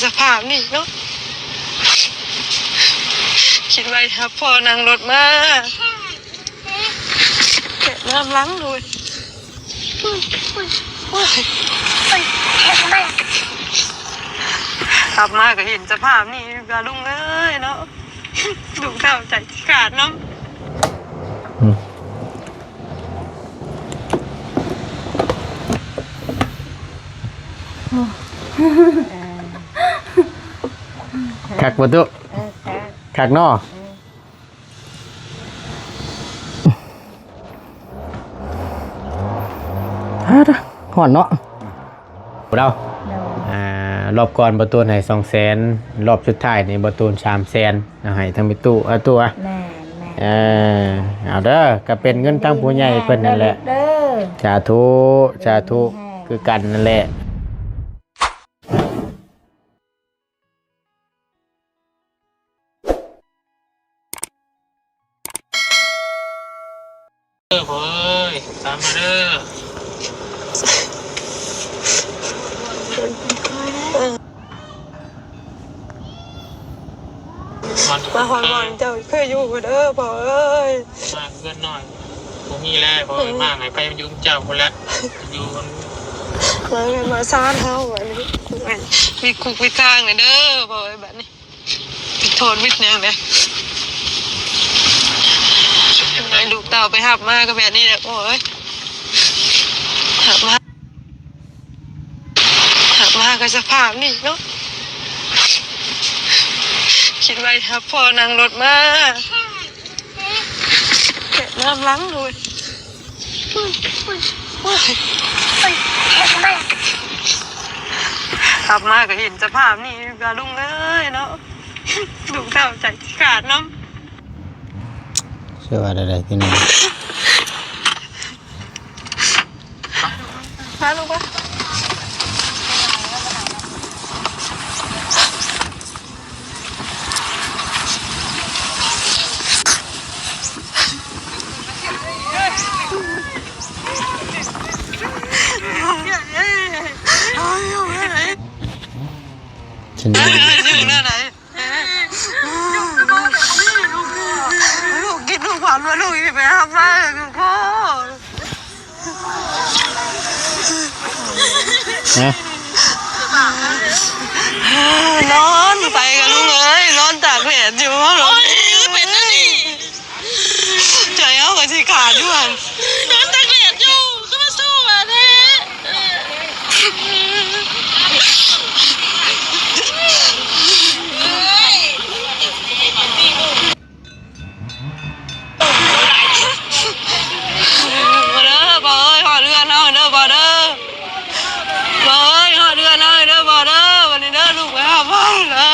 ສະພາບນີ້ເນາະ ຄິດໄວ້ຖ້າພໍ່ນັ່ງລົດມາ ແກະນ້ຳຫຼັງໂລດ ໂອ້ຍ ກັບມາກໍເຫັນສະພາບນີ້ ກະລຸງເອີຍເນາະ ລູກເຕົ້າໃຈຊິຂາດນຳ. ອືມ ຄັກບໍ່ຕຸ? ເອີ ຄັກ ຄັກເນາະ. ເອີ ຮອດເນາະ ລາວ ໂດຍ ອ່າ ລອບກ່ອນບໍ່ຕູນໃຫ້ສອງແສນ ລອບສຸດທ້າຍນີ້ບໍ່ຕູນສາມແສນ ເອົາໃຫ້ທັງແມ່ຕູ້ ເອົາຕົວະ ແມ່ນໆ ເອີ ເອົາເດີ ກໍເປັນເງິນທາງຜູ້ໃຫຍ່ເພິ່ນນັ້ນແຫຼະ ເດີ ສາທຸ ສາທຸ ດີແຮງ ຄືກັນນັ້ນແຫຼະ. ເດີພໍ່ເອີຍ ຕາມມາເດີ ມາຮອດບ່ອນເຈົ້າເຄີຍຢູ່ເດີພໍ່ເອີຍ ມາເຮືອນນ້ອຍ ບໍ່ມີແລ້ວ ເອີ ມາໃຫ້ໄປຢູ່ນຳເຈົ້າພຸ້ນແຫຼະ ຢູ່ ມາເຮືອນມາຊານເຮົາ ອັນນີ້ ມີຄຸກມີຄາງແດ່ເດີ ບອກໄວ້ບາດນີ້ ວິດໂທດວິດຫຍັງແດ່ ໃຫ້ລູກເຕົ້າໄປຮັບມາກໍແບບນີ້ແຫຼະ ໂອ້ຍ ຮັບມາ ຮັບມາກໍສະພາບນີ້ເນາະ ຄິດໄວ້ຖ້າພໍ່ນັ່ງລົດມາ ແກະນ້ຳຫຼັງໂລດ ກັບມາກໍເຫັນສະພາບນີ້ ກະລຸງເອີຍເນາະ ລູກເຕົ້າໃຈຊິຂາດນຳ. ເຊື່ອວ່າໄດ້ໆ ພີ່ນ້ອງ. ພາລູກມາ ເປັນແນວໃດ? ລູກຄິດລູກຝັນວ່າລູກຊິໄປຮັບມາ ໂອ້ ນອນໄປກະລຸງເອີຍ ນອນຕາກແດດຢູ່ ໂອ້ຍ ເປັນອັນນີ້ ໃຈເຮົາກໍຊິຂາດຢູ່ຫັ້ນ ນອນຕາກແດດຢູ່ ຄືມາສູ້ມາແທ້. ມາເດີພໍ່ເອີຍ ຮອດເຮືອນເຮົາເດີພໍ່ເດີ ພໍ່ເອີຍ ຮອດເຮືອນເຮົາເດີພໍ່ເດີ ບັດນີ້ເດີ ລູກໄປຫາພໍ່ເດີ.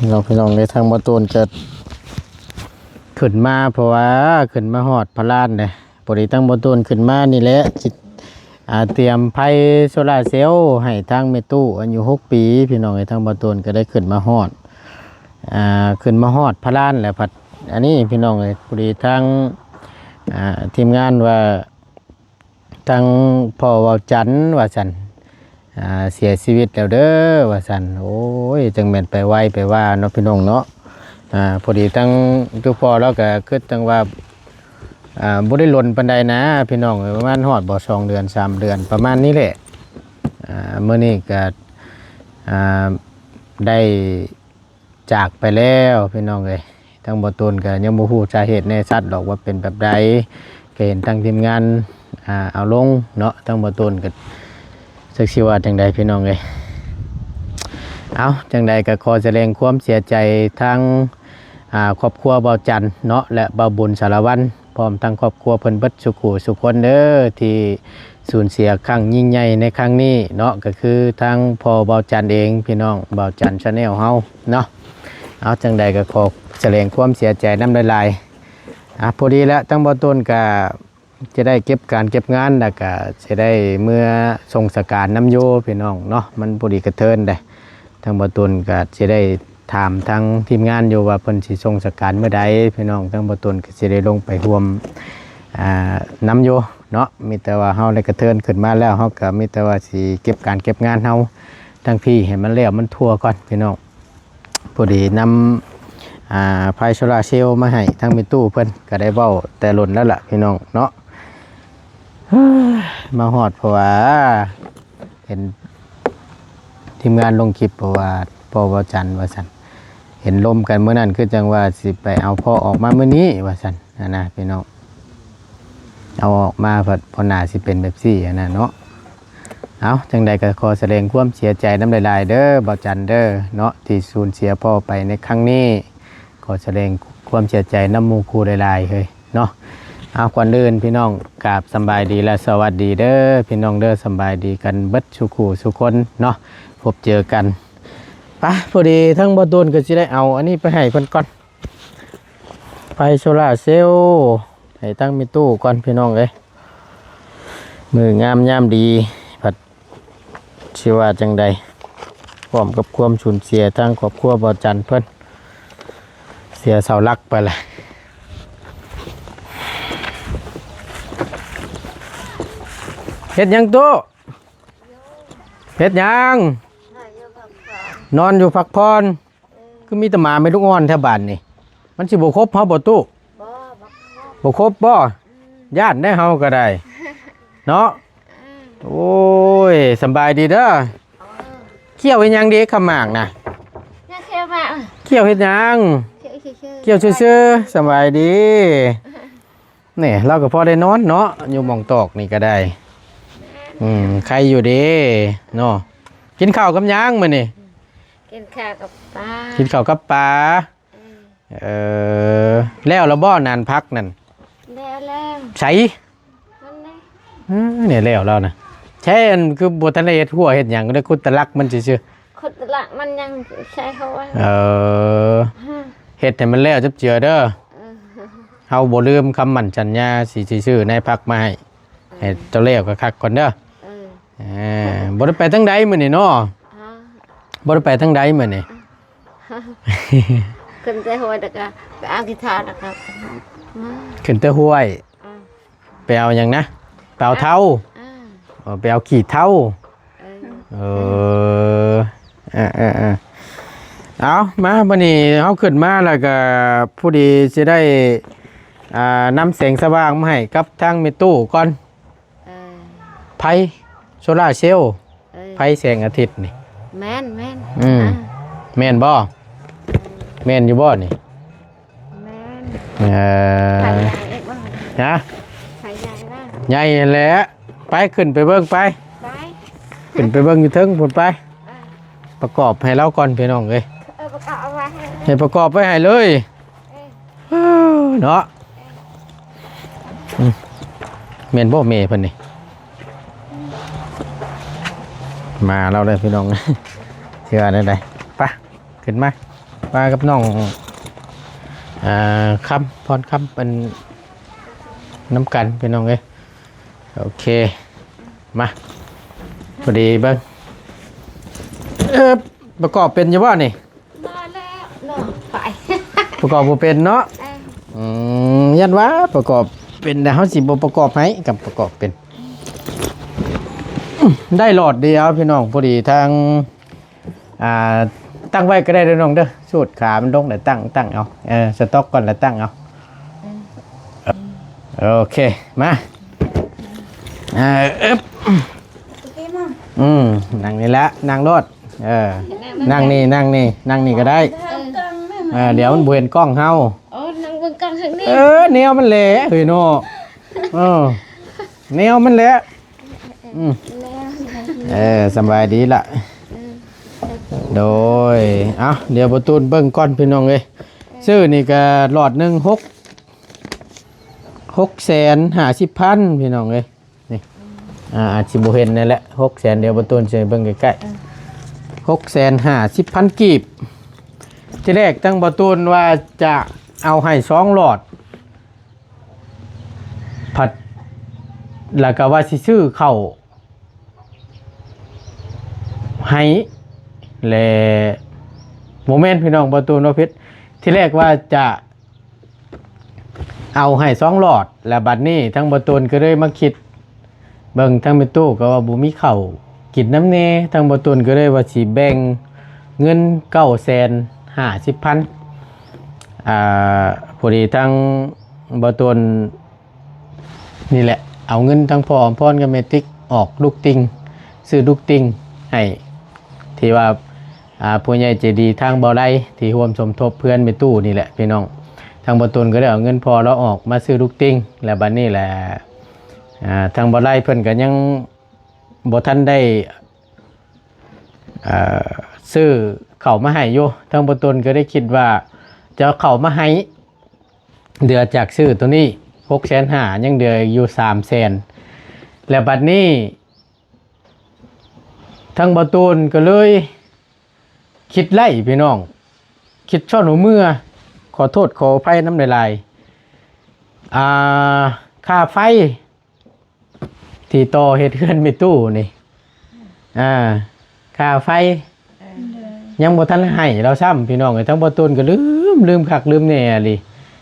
ເນາະ ພີ່ນ້ອງເອີຍ ທາງບ່າວໂຕນກໍຂຶ້ນມາ ເພາະວ່າຂຶ້ນມາຮອດພະລານເດ້. ພໍດີທາງບ່າວໂຕນຂຶ້ນມານີ້ແຫຼະ ຊິ ອ່າ ຕຽມໄຟໂຊລາເຊວໃຫ້ທາງແມ່ຕູ້ອາຍຸຫົກປີ ພີ່ນ້ອງເອີຍ. ທາງບ່າວໂຕນກໍໄດ້ຂຶ້ນມາຮອດ ອ່າ ຂຶ້ນມາຮອດພະລານແລ້ວ ພັດອັນນີ້ ພີ່ນ້ອງເອີຍ ພໍດີທາງ ອ່າ ທີມງານວ່າ ທາງພໍ່ເວົ້າຈັນວ່າຊັ້ນ ອ່າ ເສຍຊີວິດແລ້ວເດີວ່າຊັ້ນ. ໂອ້ຍ ຈັ່ງແມ່ນໄປໄວໄປວ່າເນາະ ພີ່ນ້ອງເນາະ. ອ່າ ພໍດີທາງຈຸພໍ່ລາວກໍຄິດຈັ່ງວ່າ ອ່າ ບໍ່ໄດ້ດົນປານໃດນະ ພີ່ນ້ອງເອີຍ ປະມານຮອດບໍ່ ສອງເດືອນ ສາມເດືອນ ປະມານນີ້ແຫຼະ. ອ່າ ມື້ນີ້ກໍ ອ່າ ໄດ້ ຈາກໄປແລ້ວ ພີ່ນ້ອງເອີຍ. ທາງບ່າວໂຕນກໍຍັງບໍ່ຮູ້ສາເຫດແນ່ຊັດດອກວ່າເປັນແບບໃດ ກໍເຫັນທາງທີມງານ ອ່າ ເອົາລົງເນາະ. ທາງບໍ່ຕົ້ນກໍຈັກຊິວ່າຈັ່ງໃດພີ່ນ້ອງເອີຍ. ເອົາ ຈັ່ງໃດກໍຂໍສະແດງຄວາມເສຍໃຈທາງ ອ່າ ຄອບຄົວເບົາຈັນເນາະ ແລະ ເບົາບຸນສາລະວັນ ພ້ອມທັງຄອບຄົວເພິ່ນເບິດສູ່ຄູ່ສູ່ຄົນເດີ ທີ່ສູນເສຍຄັ້ງຍິ່ງໃຫຍ່ໃນຄັ້ງນີ້ເນາະ ກໍຄືທາງພໍ່ເບົາຈັນເອງ ພີ່ນ້ອງ ເບົາຈັນ Channel ເຮົາເນາະ. ເອົາ ຈັ່ງໃດກໍຂໍສະແດງຄວາມເສຍໃຈນຳຫຼາຍໆ. ອ່າ ພໍດີແລ້ວ ທາງບໍ່ຕົ້ນກໍຈະໄດ້ເກັບການເກັບງານ ແລ້ວກໍຊິໄດ້ເມືອສົ່ງສະການນຳຢູ່ ພີ່ນ້ອງເນາະ. ມັນພໍດີກະເທີນເດ້ ທາງບໍ່ຕົ້ນກໍຊິໄດ້ ຖາມທາງທີມງານຢູ່ວ່າເພິ່ນຊິສົ່ງສະການມື້ໃດ ພີ່ນ້ອງ. ທາງບໍ່ຕົ້ນກໍຊິໄດ້ລົງໄປຮ່ວມ ອ່າ ນຳຢູ່ເນາະ. ມີແຕ່ວ່າເຮົາໄດ້ກະເທີນຂຶ້ນມາແລ້ວ ເຮົາກໍມີແຕ່ວ່າຊິເກັບການເກັບງານເຮົາທາງພີ້ໃຫ້ມັນແລ້ວມັນທົ່ວກ່ອນ ພີ່ນ້ອງ. ພໍດີນຳ ອ່າ ໄຟໂຊລາເຊວມາໃຫ້ທາງແມ່ຕູ້ເພິ່ນ ກໍໄດ້ເວົ້າແຕ່ດົນແລ້ວລະ ພີ່ນ້ອງເນາະ. ມາຮອດ ເພາະວ່າ ເຫັນທີມງານລົງຄລິບ ເພາະວ່າພໍ່ເບົາຈັນວ່າຊັ້ນ ເຫັນລົມກັນມື້ນັ້ນ ຄືຈັ່ງວ່າຊິໄປເອົາພໍ່ອອກມາມື້ນີ້ວ່າຊັ້ນຫັ້ນນະ ພີ່ນ້ອງ. ເອົາອອກມາພັດບໍ່ໜ້າຊິເປັນແບບຊີ້ຫັ້ນນະເນາະ. ເອົາ ຈັ່ງໃດກໍຂໍສະແດງຄວາມເສຍໃຈນຳຫຼາຍໆເດີ ເບົາຈັນເດີເນາະ ທີ່ສູນເສຍພໍ່ໄປໃນຄັ້ງນີ້. ຂໍສະແດງຄວາມເສຍໃຈນຳໝູ່ຄູ່ຫຼາຍໆເຮີ້ຍເນາະ. ເອົາ ກ່ອນອື່ນ ພີ່ນ້ອງ ກາບສຳບາຍດີ ແລະ ສະຫວັດດີເດີ ພີ່ນ້ອງເດີ. ສຳບາຍດີກັນເບິດສູ່ຄູ່ສູ່ຄົນເນາະ ພົບເຈີກັນ. ໄປ ພໍດີທາງບໍ່ຕົ້ນກໍຊິໄດ້ເອົາອັນນີ້ໄປໃຫ້ເພິ່ນກ່ອນ ໄຟໂຊລາເຊວໃຫ້ທາງແມ່ຕູ້ກ່ອນ ພີ່ນ້ອງເອີຍ. ມື້ງາມຍາມດີ ພັດຊິວ່າຈັ່ງໃດ ພ້ອມກັບຄວາມສູນເສຍທາງຄອບຄົວເບົາຈັນເພິ່ນ ເສຍເສົາຫຼັກໄປລະ. ເຮັດຫຍັງຕູ້? ເຮັດຫຍັງ? ນອນຢູ່ພັກຜ່ອນ. ຄືມີແຕ່ໝາແມ່ລູກອ່ອນແຖວບ້ານນີ້ ມັນຊິບໍ່ຄົບເຮົາບໍ່ຕູ້? ບໍ່ ບໍ່ຄົບ ບໍ່ຄົບບໍ່? ອືມ ຢ້ານໄດ໋ເຮົາກໍໄດ້ເນາະ. ອືມ ໂອ້ຍ ສຳບາຍດີເດີ. ເອີ ກ່ຽວເຮັດຫຍັງເດ ຂະໝາກນະ? ກ່ຽວໝາກ ກ່ຽວເຮັດຫຍັງ? ກ່ຽວຊື່ໆ ສຳບາຍດີ. ນີ້ ລາວກໍພໍໄດ້ນອນເນາະ ຢູ່ໝ່ອງຕອກນີ້ກໍໄດ້. ອືມ ໄຄຢູ່ເດເນາະ. ກິນເຂົ້າກັບຫຍັງມື້ນີ້? ກິນເຂົ້າກັບປາ ກິນເຂົ້າກັບປາ. ເອີ ເອີ ແລ້ວລະບໍ່ ນານຜັກນັ້ນ? ແລ້ວແລ້ວ. ໃສ? ນັ້ນແຫຼະ. ເອີ ນີ້ແລ້ວລະນະ. ແທ້ ອັນຄືບໍ່ທັນໄດ້ເຮັດຮົ້ວເຮັດຫຍັງ ໄດ້ຂຸດແຕ່ຫຼັກມັນຊື່ໆ. ຂຸດແຕ່ຫຼັກມັນຍັງໃສ່ຫົວ. ເອີ ຮະ ເຮັດໃຫ້ມັນແລ້ວຈັບເຈືອເດີ. ເອີ ເຮົາບໍ່ລືມຄຳໝັ້ນສັນຍາ ຊິ ຊິຊື້ນາຍຜັກມາໃຫ້. ເອີ ໃຫ້ເຈົ້າແລ້ວຄັກໆກ່ອນເດີ. ເອີ ເອີ ບໍ່ໄດ້ໄປທາງໃດມື້ນີ້ເນາະ? ຮະ ບໍ່ໄດ້ໄປທາງໃດມື້ນີ້? ຂຶ້ນແຕ່ຫ້ວຍແລ້ວກໍໄປເອົາຂີ້ເຖົ້າແລ້ວກໍມາ. ຂຶ້ນແຕ່ຫ້ວຍ ອືມ ໄປເອົາຫຍັງນະ? ໄປເອົາເຖົ້າ. ເອີ ເອີ ໄປເອົາຂີ້ເຖົ້າ. ເອີ ເອີ ເອີ ເອີ ເອົາ ມາ ບັດນີ້ເຮົາຂຶ້ນມາແລ້ວກໍພໍດີຊິໄດ້ ອ່າ ນຳແສງສະຫວ່າງມາໃຫ້ກັບທາງແມ່ຕູ້ກ່ອນ. ເອີ ໄຟໂຊລາເຊວ. ເອີ ໄຟແສງອາທິດນີ້. ແມ່ນໆ. ອືມ ອ່າ ແມ່ນບໍ່? ແມ່ນຢູ່ບໍ່ນີ້? ແມ່ນ. ເອີ ໄຟໃຫຍ່ອີກບໍ່? ຮະ? ໄຟໃຫຍ່ບໍ່? ໃຫຍ່ຫັ້ນແຫຼະ. ໄປ ຂຶ້ນໄປເບິ່ງໄປ. ໄປ ຂຶ້ນໄປເບິ່ງຢູ່ເທິງພຸ້ນໄປ. ເອີ ປະກອບໃຫ້ລາວກ່ອນ ພີ່ນ້ອງເອີຍ. ເອີ ປະກອບເອົາໄວ້ໃຫ້ ໃຫ້ປະກອບໄວ້ໃຫ້ເລີຍ. ເອີ ເນາະ. ອືມ ແມ່ນບໍ່ແມ່ເພິ່ນນີ້? ມາແລ້ວເດີພີ່ນ້ອງ ຊິວ່າແນວໃດ? ໄປ ຂຶ້ນມາ ມາກັບນ້ອງ ອ່າ ຄຳ ພອນຄຳ ເປັນນຳກັນ ພີ່ນ້ອງເອີຍ. ໂອເຄ ມາ ພໍດີເບິ່ງ ເອີ ປະກອບເປັນຢູ່ບໍ່ນີ້? ບໍ່ແລ້ວເນາະ ໄປ ປະກອບບໍ່ເປັນເນາະ. ເອີ ອືມ ຢ້ານວ່າປະກອບເປັນ ແຕ່ເຮົາຊິບໍ່ປະກອບໃຫ້ ກັບປະກອບເປັນ ໄດ້ຫຼອດດຽວພີ່ນ້ອງ. ພໍດີທາງ ອ່າ ຕັ້ງໄວ້ກໍໄດ້ເດີນ້ອງເດີ ສູດຂາມັນລົງ ແລ້ວຕັ້ງ ຕັ້ງເອົາ ເອີ ສະຕັອກກ່ອນ ແລ້ວຕັ້ງເອົາ. ເອີ ໂອເຄ ມາ ເອີ ອຶບ ອືມ ນັ່ງນີ້ແຫຼະ ນັ່ງໂລດ. ເອີ ນັ່ງນີ້ ນັ່ງນີ້ ນັ່ງນີ້ກໍໄດ້. ເອີ ດຽວມັນບໍ່ເຫັນກ້ອງເຮົາ. ໂອ້ ນັ່ງເບິ່ງກ້ອງທາງນີ້. ເອີ ແນວມັນແຫຼະເຮີ້ຍເນາະ. ເອີ ແນວມັນແຫຼະ ອືມ ແລ້ວ ເອີ ສະບາຍດີລະ ເອີ ໂດຍ ເອົ້າ ດຽວບໍ່ຕູນເບິ່ງກ່ອນພີ່ນ້ອງເອີຍ ເອີ ຊື້ນີ້ກະຫຼອດໜຶ່ງ ຫົກ ຫົກແສນຫ້າສິບພັນພີ່ນ້ອງເອີຍ ນີ້ ອືມ ອາ ອາດຊິບໍ່ເຫັນແນ່ແຫຼະ ຫົກແສນ ດຽວບໍ່ຕູນຊິໃຫ້ເບິ່ງໃກ້ໆ ຫົກແສນຫ້າສິບພັນກີບ ທີແລກທາງບໍ່ຕູນວ່າຈະເອົາໃຫ້ສອງຫຼອດ ພັດ ແລ້ວກໍວ່າຊິຊື້ເຂົ້າໃຫ້ ແລະ ບໍ່ແມ່ນພີ່ນ້ອງ ບໍ່ຕູນເວົ້າຜິດ ທີແລກວ່າຈະເອົາໃຫ້ສອງຫຼອດ ແລ້ວບັດນີ້ທາງບໍ່ຕູນກໍເລີຍມາຄິດ ເບິ່ງທາງແມ່ຕູ້ກໍວ່າບໍ່ມີເຂົ້າກິນນຳແດ່ ທາງບໍ່ຕູນກໍເລີຍວ່າຊິແບ່ງເງິນເກົ້າແສນຫ້າສິບພັນ ອ່າ ພໍດີທາງບໍ່ຕູນນີ້ແຫຼະ ເອົາເງິນທາງພໍ່ອຳພອນກັບແມ່ຕິກອອກດຸກຕິ່ງ ຊື້ດຸກຕິ່ງໃຫ້ ທີ່ວ່າ ອ່າ ຜູ້ໃຫຍ່ໃຈດີທາງເບົາໄລ ທີ່ຮ່ວມສົມທົບເພື່ອນແມ່ຕູ້ນີ້ແຫຼະພີ່ນ້ອງ ທາງບໍ່ຕູນກໍໄດ້ເອົາເງິນພໍ່ລາວອອກມາຊື້ດຸກຕິ່ງ ແລ້ວບັດນີ້ແຫຼະ ອ່າ ທາງເບົາໄລເພິ່ນກໍຍັງບໍ່ທັນໄດ້ ເອີ ຊື້ເຂົ້າມາໃຫ້ຢູ່ ທາງບໍ່ຕູນກໍໄດ້ຄິດວ່າຈະເອົາເຂົ້າມາໃຫ້ ເຫຼືອຈາກຊື້ໂຕນີ້ຫົກແສນຫ້າ ຍັງເຫຼືອຢູ່ສາມແສນ ແລ້ວບັດນີ້ ທາງບໍ່ຕູນກໍເລີຍຄິດໄລ່ພີ່ນ້ອງ ຄິດຊ້ອນຫົວເມືອ ຂໍໂທດຂໍອະໄພນຳຫຼາຍໆ ອ່າ ຄ່າໄຟ ທີ່ຕໍ່ເຮັດເຮືອນແມ່ຕູ້ນີ້ ອ່າ ຄ່າໄຟ ເອີ ຍັງບໍ່ທັນໃຫ້ລາວຊ້ຳ ພີ່ນ້ອງເອີຍ ທາງບໍ່ຕູນກໍລືມ ລືມຄັກລືມແນ່ອີ່ຫຼີ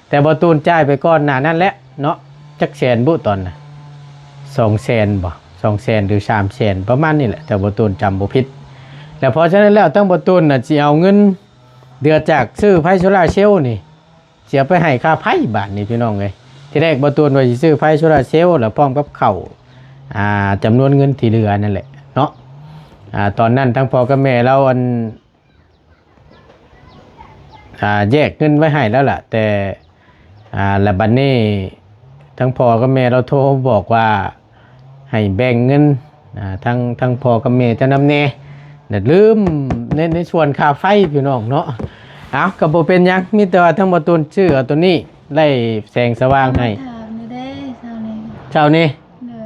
ແຕ່ບໍ່ຕູນຈ່າຍໄປກ່ອນໜ້ານັ້ນແຫຼະເນາະ ຈັກແສນບຸຕອນນະ ສອງແສນບໍ່ ສອງແສນ ຫຼື ສາມແສນ ປະມານນີ້ແຫຼະ ຖ້າບໍ່ຕູນຈຳບໍ່ຜິດ ແລ້ວເພາະສະນັ້ນແລ້ວ ທາງບໍ່ຕູນນະ ຊິເອົາເງິນເດືອຈາກຊື້ໄຟໂຊລາເຊວນີ້ ຊິເອົາໄປໃຫ້ຄ່າໄຟບາດນີ້ພີ່ນ້ອງເອີຍ ທີແລກບໍ່ຕູນວ່າຊິຊື້ໄຟໂຊລາເຊວ ແລ້ວພ້ອມກັບເຂົ້າ ອ່າ ຈຳນວນເງິນທີ່ເຫຼືອນັ້ນແຫຼະເນາະ ອ່າ ຕອນນັ້ນທັງພໍ່ກັບແມ່ລາວ ອັນ ອ່າ ແຍກເງິນໄວ້ໃຫ້ແລ້ວລະ ແຕ່ ອ່າ ແລ້ວບັດນີ້ທັງພໍ່ກັບແມ່ລາວໂທມາບອກວ່າ ໃຫ້ແບ່ງເງິນ ອ່າ ທັງ ທັງພໍ່ກັບແມ່ເຈົ້ານຳແດ່ ແລະ ລືມໃນ ໃນສ່ວນຄ່າໄຟພີ່ນ້ອງເນາະ ເອົ້າ ກໍບໍ່ເປັນຫຍັງ ມີແຕ່ວ່າທາງບໍ່ຕູນຊື້ເອົາໂຕນີ້ ໄດ້ແສງສະຫວ່າງໃຫ້ ມາຖາມຢູ່ເດ້ເຊົ້ານີ້ ເຈົ້ານີ້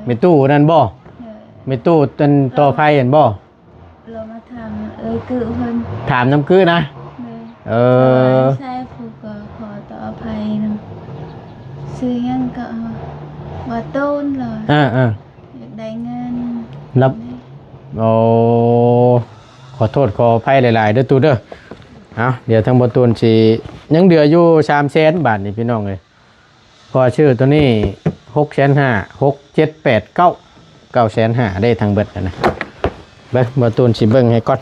ໂດຍ ແມ່ຕູ້ນັ້ນບໍ່ ໂດຍ ແມ່ຕູ້ອັນຕໍ່ໄຟຫັ້ນບໍ່ ລາວມາຖາມເອື້ອຍກື້ເພິ່ນ ຖາມນຳກື້ນະ ໂດຍ ເອີ ໃຊ້ຜູ້ກໍຂໍຕໍ່ອະໄພນຳ ຊື່ຫຍັງກໍວ່າໂຕນ ລາວ ເອີໆ ຢາກໄດ້ເງິນ ລະ ໂອ້ ຂໍໂທດຂໍອະໄພຫຼາຍໆເດີຕູ້ເດີ ເອົ້າ ດຽວທາງບໍ່ຕູນຊິ ຍັງເຫຼືອຢູ່ສາມແສນບາດນີ້ພີ່ນ້ອງເອີຍ ເພາະວ່າຊື້ໂຕນີ້ຫົກແສນຫ້າ ຫົກ ເຈັດ ແປດ ເກົ້າ ເກົ້າແສນຫ້າເດ້ທັງເບິດຫັ້ນນະ ເບິ່ງ ບໍ່ຕູນຊິເບິ່ງໃຫ້ກ່ອນ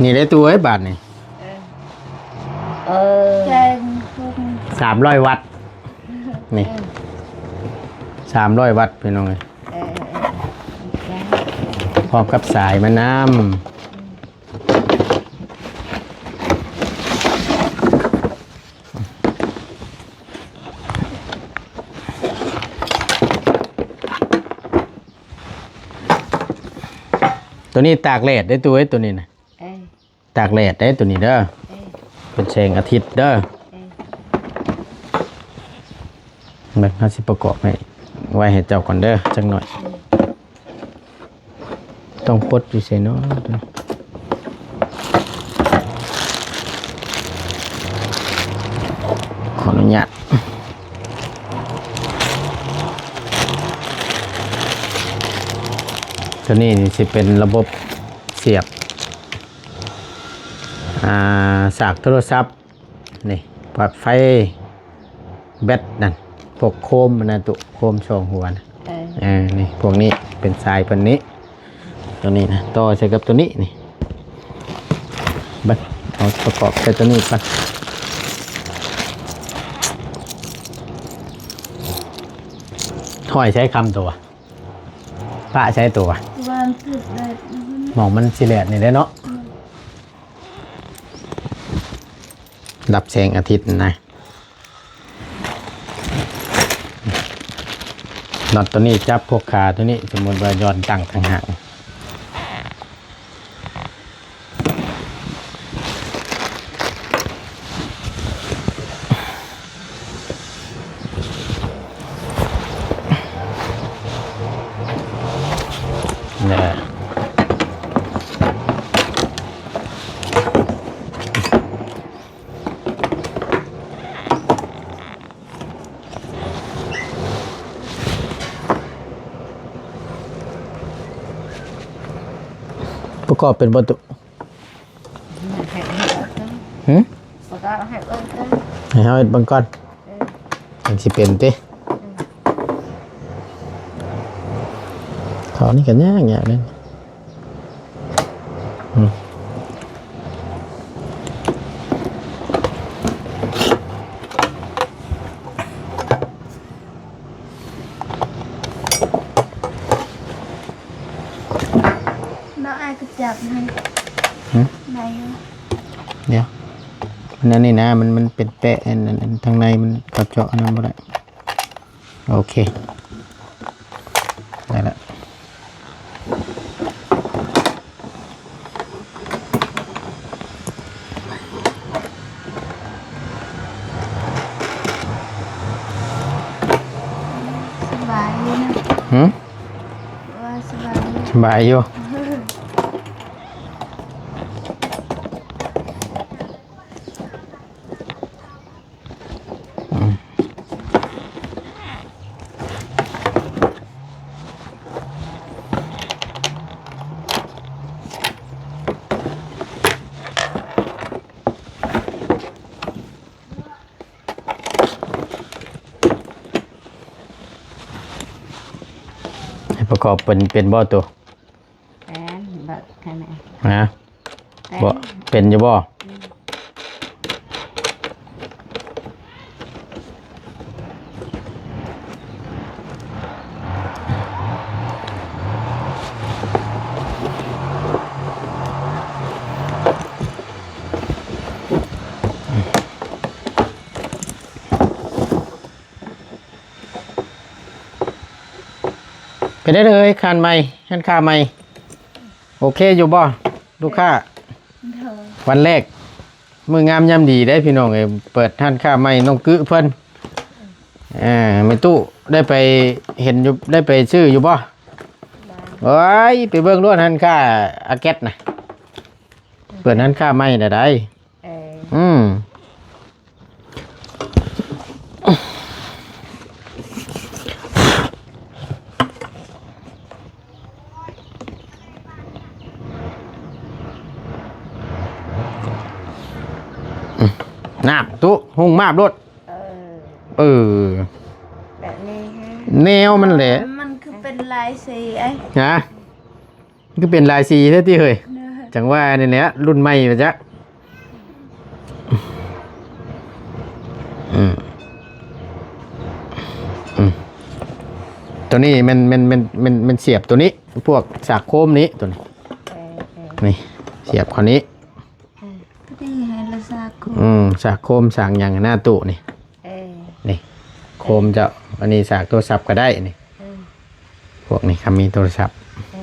ນີ້ເດ້ຕູ້ເອີຍ ບາດນີ້ ເອີ ເອີ ແຈ້ງ ສາມຮ້ອຍວັດ ນີ້ ເອີ ສາມຮ້ອຍວັດພີ່ນ້ອງເອີຍ ເອີ ເອີ ເອີ ພ້ອມກັບສາຍມານຳ ໂຕນີ້ຕາກແດດເດ້ຕູ້ເອີຍ ໂຕນີ້ນະ ເອີ ຕາກແດດເດ້ໂຕນີ້ເດີ ເອີ ເປັນແສງອາທິດເດີ ເອີ ເບິ່ງ ເຮົາຊິປະກອບໃຫ້ ໄວ້ໃຫ້ເຈົ້າກ່ອນເດີ ຈັກໜ້ອຍ ເອີ ຕ້ອງປົດຢູ່ໃສເນາະ ຂໍອະນຸຍາດ ໂຕນີ້ນີ້ຊິເປັນລະບົບສຽບ ອ່າ ສາກໂທລະສັບ ນີ້ ປອດໄຟ ແບັດນັ້ນ ພວກໂຄມຫັ້ນນະຕຸ ໂຄມສອງຫົວນະ ເອີ ເອີ ນີ້ ພວກນີ້ເປັນສາຍເພິ່ນນີ້ ໂຕນີ້ນະ ຕໍ່ໃສ່ກັບໂຕນີ້ນີ້ ເບິ່ງ ເອົາປະກອບໃສ່ໂຕນີ້ກ່ອນ ຫ້ອຍໃຊ້ຄຳໂຕ ປະໃຊ້ໂຕ ວ່າ ໝ່ອງມັນຊິແດດນີ້ແຫຼະເນາະ ຮັບແສງອາທິດນະ. ນັອດໂຕນີ້ຈັບພວກຂາໂຕນີ້ ສົມມຸດວ່າຍ້ອນຕັ້ງທາງຫາງ ປະກອບເປັນບໍ່ຕຸ? ໃຫ້ເຮັດເບິ່ງ ຫື? ປະກອບໃຫ້ເບິ່ງກ່ອນ ໃຫ້ເຮົາເຮັດເບິ່ງກ່ອນ ເອີ ຈັ່ງຊິເປັນຕິ? ເອີ ເຂົານີ້ກໍຍາກ ຍາກເດ້. ອືມ ເນາະ ອ້າຍກໍຈັບໃຫ້ ຫື? ໄດ້ຢູ່ ດຽວ ມັນອັນນີ້ນະ ມັນ ມັນເປັນແປະ ອັນ ອັນ ອັນທາງໃນມັນ ເຂົາເຈາະອັນນັ້ນບໍ່ໄດ້. ໂອເຄ ໄດ້ລະ. ສະບາຍຢູ່ນະ ຫື? ວ່າສະບາຍຢູ່ ສະບາຍຢູ່. ອືມ ໃຫ້ປະກອບເປັນ ເປັນບໍ່ໂຕ? ແມ່ນ ເບິ່ງໃຫ້ແມ່ ຮະ? ເປັນ ບໍ່ ເປັນຢູ່ບໍ່? ອືມ ເປັນໄດເອີຍ ຮ້ານໃໝ່ ຮ້ານຄ້າໃໝ່ ໂອເຄຢູ່ບໍ່ ລູກຄ້າ? ໂດຍ ວັນແລກ ມື້ງາມຍາມດີເດ້ພີ່ນ້ອງເອີຍ ເປີດຮ້ານຄ້າໃໝ່ນ້ອງກຶເພິ່ນ ເອີ ແມ່ຕູ້ໄດ້ໄປເຫັນຢູ່ ໄດ້ໄປຊື້ຢູ່ບໍ່? ໂອ້ຍ ໄປເບິ່ງໂລດຮ້ານຄ້າອາແກັດນະ ເປີດຮ້ານຄ້າໃໝ່ແລ້ວໃດ໋. ເອີ ອືມ ນ້ຳຕຸ ຫຸງມາບໂລດ ເອີ ເອີ ແບບນີ້ຮະ ແນວມັນແຫຼະ ມັນຄືເປັນລາຍສີ ເອີຍ ຮະ? ຄືເປັນຫຼາຍສີແທ້ຕິເຮີ້ຍ? ໂດຍ ຈັ່ງວ່ານີ້ແຫຼະ ລຸ້ນໃໝ່ວ່າຈັກ ອືມ ອືມ ໂຕນີ້ແມ່ນ ແມ່ນ ແມ່ນ ແມ່ນ ແມ່ນສຽບໂຕນີ້ ພວກສາກໂຄມນີ້ ໂຕນີ້ ເອີ ເອີ ນີ້ ສຽບເຂົ້ານີ້ ເອີ ພໍດີໃຫ້ລະສາກໂຄມ ອືມ ສາກໂຄມ ສາກຫຍັງໜ້າຕູ້ນີ້ ເອີ ນີ້ ໂຄມເຈົ້າ ອັນນີ້ສາກໂທລະສັບກໍໄດ້ນີ້ ເອີ ພວກນີ້ ຄັນມີໂທລະສັບ ເອີ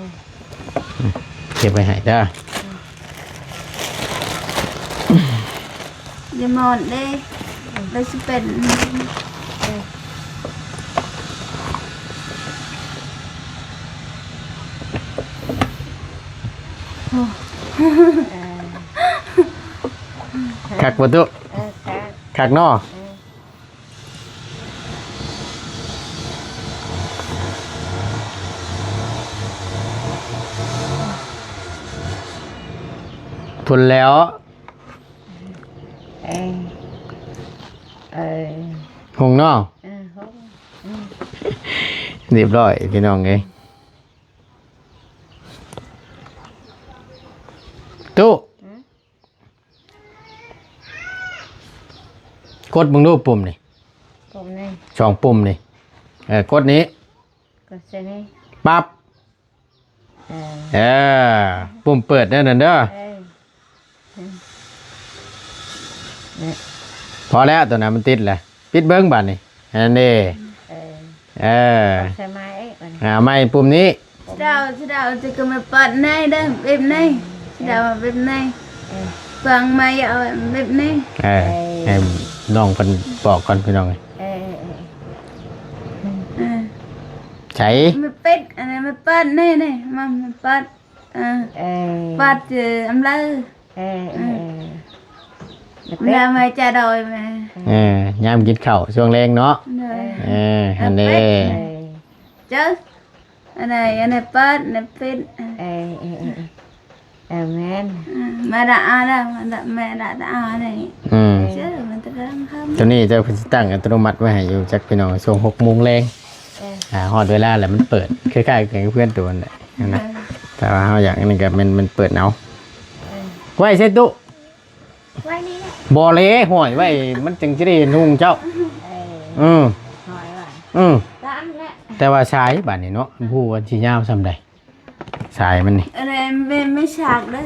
ເກັບໄວ້ໃຫ້ເດີ ຢ່າມອນເດ້ ແລ້ວຊິເປັນ ເອີ ໂອ້ ຄັກບໍ່ຕຸ? ເອີ ຄັກ ຄັກເນາະ ເອີ ພຸ້ນແລ້ວ ເອີ ເອີ ຫົງເນາະ ເອີ ຫົງ ຮຽບຮ້ອຍພີ່ນ້ອງເອີຍ ຕຸ ກົດເບິ່ງດູປຸ່ມນີ້ ປຸ່ມນີ້ ສອງປຸ່ມນີ້ ເອີ ກົດນີ້ ກົດໃສ່ນີ້ ປັບ ເອີ ເອີ ປຸ່ມເປີດແນວນັ້ນເດີ. ເອີ ພໍແລ້ວ ໂຕນັ້ນມັນຕິດແລ້ວ. ປິດເບິ່ງບາດນີ້. ອັນນີ້ ເອີ ເອີ ໃສ່ໄມ້ເອີ ອ່າ ໄມ້ປຸ່ມນີ້. ສະເດາ ສະເດາຈະກະມາເປີດໃນເດີ ແບບໃນ ສະເດາແບບໃນ ເອີ ຟັງໄມ້ເອົາແບບໃນ. ເອີ ເອີ ໃຫ້ນ້ອງເພິ່ນບອກກ່ອນພີ່ນ້ອງ. ເອີ ເອີ ໃສ່ ມາປິດ ອັນນັ້ນມາເປີດໃນ ໃນ ມາ ມາເປີດ ເອີ ເອີ ເປີດ ອຳເລີ ເອີ ເອີ ເວລາມາຈະດອຍມາ ເອີ ຍາມກິນເຂົ້າຊ່ວງແລງເນາະ. ໂດຍ ເອີ ຫັ້ນເດ້ ເອີ ເຈີ ອັນໃດ ອັນໃດເປີດ ອັນໃດປິດ. ເອີ ເອີ ເອີ ເອີ ແມ່ນ ມາດາອາດາ ມາດາ ແມ່ດາອານີ້ ອືມ ເຈີ ມັນຕະດຳຄຳ ໂຕນີ້ເຈົ້າເພິ່ນຊິຕັ້ງອັດຕະໂນມັດໄວ້ໃຫ້ຢູ່ ຈັກພີ່ນ້ອງ ຊ່ວງຫົກໂມງແລງ. ເອີ ອ່າ ຮອດເວລາແລ້ວມັນເປີດ ຄ້າຍໆກັນກັບເພື່ອນໂຕນັ້ນແຫຼະນະ. ເອີ ແຕ່ວ່າເຮົາຢາກອັນນີ້ກໍແມ່ນ ມັນເປີດເອົາ. ເອີ ໄວ້ໃສ່ຕູ້ ໄວ້ນີ້ແຫຼະ ບໍ່ເລ ຫ້ອຍໄວ້ ມັນຈຶ່ງຈະໄດ້ເຫັນຮຸ່ງເຈົ້າ. ເອີ ເອີ ຫ້ອຍໄວ້ ອືມ ຕາມແຫຼະ. ແຕ່ວ່າສາຍບາດນີ້ເນາະ ບໍ່ຮູ້ວ່າຊິຍາວສ່ຳໃດ ສາຍມັນນີ້. ອັນນີ້ແມ່ນ ແມ່ນສາກເດີ.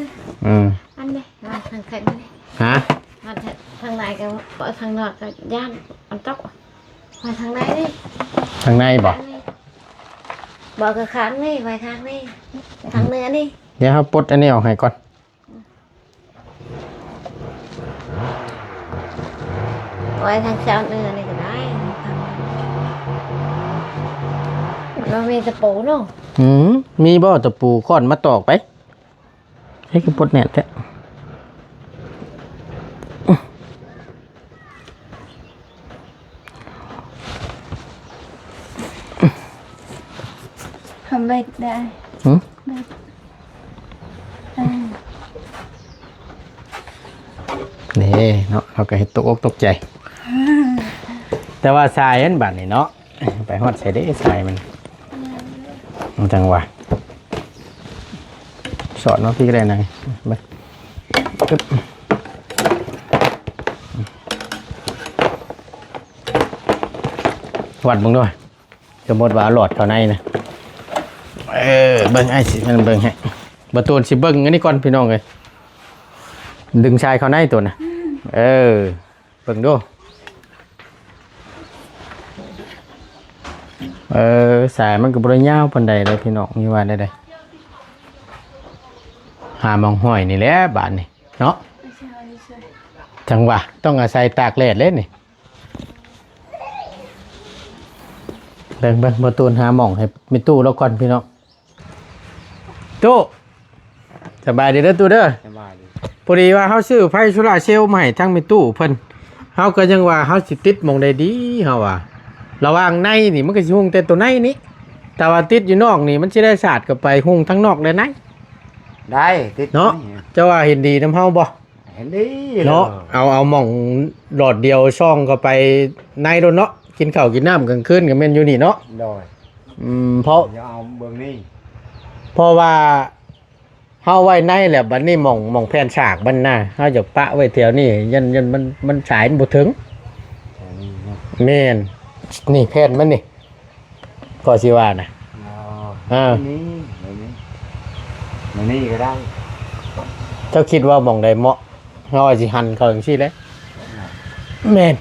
ອືມ ອັນນີ້ ມາທາງເທິງນີ້ ຮະ ມາທາງໃນກໍ ທາງນອກກໍຢ້ານມັນຕົກ. ມາທາງໃນນີ້ ທາງໃນບໍ່? ອັນນີ້ ບໍ່ ກໍຂ້າງນີ້ ໄວ້ຂ້າງນີ້ ທາງເໜືອນີ້. ດຽວເຮົາປົດອັນນີ້ອອກໃຫ້ກ່ອນ. ໄວ້ທາງເຈົ້າເໜືອນີ້ກໍໄດ້ ມັນມີຕະປູເນາະ. ອືມ ມີບໍ່ຕະປູ ຄ້ອນມາຕອກໄປ. ເຮັດຄືປົດແໜ້ນແທ້. ທຳເບັດໄດ້. ຫື? ເບັດ ເອີ ນີ້ເນາະ ເຮົາກໍເຮັດຕົກອົກຕົກໃຈ ແຕ່ວ່າສາຍອັນບາດນີ້ເນາະ ໄປຮອດໃສເດ້ສາຍມັນ? ມັນຈັ່ງວ່າ ສອດມາພີ້ກໍໄດ້ນາງ ເບິ່ງ ວັດເບິ່ງດ້ວຍ. ສົມມຸດວ່າເອົາຫຼອດເຂົ້າໃນນະ ເອີ ເບິ່ງ ອ້າຍຊິມັນເບິ່ງໃຫ້ ບໍ່ຕູນຊິເບິ່ງອັນນີ້ກ່ອນພີ່ນ້ອງເອີຍ ດຶງສາຍເຂົ້າໃນໂຕນະ ເອີ ເບິ່ງດູ ເອີ ສາຍມັນກໍບໍ່ໄດ້ຍາວປານໃດເດ້ພີ່ນ້ອງ ມີວ່າໄດ້ ຫາໝ່ອງຫ້ອຍນີ້ແຫຼະບາດນີ້ເນາະ ຈັ່ງວ່າຕ້ອງອາໄສຕາກແດດເດ້ນີ້. ເບິ່ງໆ ບໍ່ຕູນຫາໝ່ອງໃຫ້ແມ່ຕູ້ລາວກ່ອນພີ່ນ້ອງ. ຕູ້ ສະບາຍດີເດີຕູ້ເດີ. ສະບາຍດີ. ພໍດີວ່າເຮົາຊື້ໄຟໂຊລາເຊວມາໃຫ້ທາງແມ່ຕູ້ເພິ່ນ ເຮົາກໍຍັງວ່າເຮົາຊິຕິດໝ່ອງໃດດີ ເຮົາວ່າ ລະຫວ່າງໃນນີ້ມັນກໍຊິຮຸ່ງແຕ່ໂຕໃນນີ້ ແຕ່ວ່າຕິດຢູ່ນອກນີ້ມັນຊິໄດ້ສາດເຂົ້າໄປຮຸ່ງທັງນອກແລະໃນ ໄດ້ຕິດເນາະ. ເຈົ້າວ່າເຫັນດີນຳເຮົາບໍ່? ເຫັນດີເນາະ ເອົາ ເອົາໝ່ອງຫຼອດດຽວສ່ອງເຂົ້າໄປໃນໂລດເນາະ ກິນເຂົ້າກິນນ້ຳກາງຄືນກໍແມ່ນຢູ່ນີ້ເນາະ. ໂດຍ ອືມ ເພາະ ຢ່າເອົາເບິ່ງນີ້ ເພາະວ່າເຮົາໄວ້ໃນແລ້ວ ບັດນີ້ໝ່ອງ ໝ່ອງແຜ່ນສາກມັນນະ ເຮົາຢາກປະໄວ້ແຖວນີ້ ຢ້ານ ຢ້ານມັນ ມັນສາຍມັນບໍ່ເຖິງ. ແຖວນີ້ເນາະ ແມ່ນ ນີ້ແຜ່ນມັນນີ້ ກໍຊິວ່ານະ ອໍ ເອີ ນີ້ ນີ້ ນີ້ກໍໄດ້. ເຈົ້າຄິດວ່າໝ່ອງໃດເໝາະ? ເຮົາຊິຫັນເຂົ້າຈັ່ງຊີ້ແຫຼະ. ແມ່ນ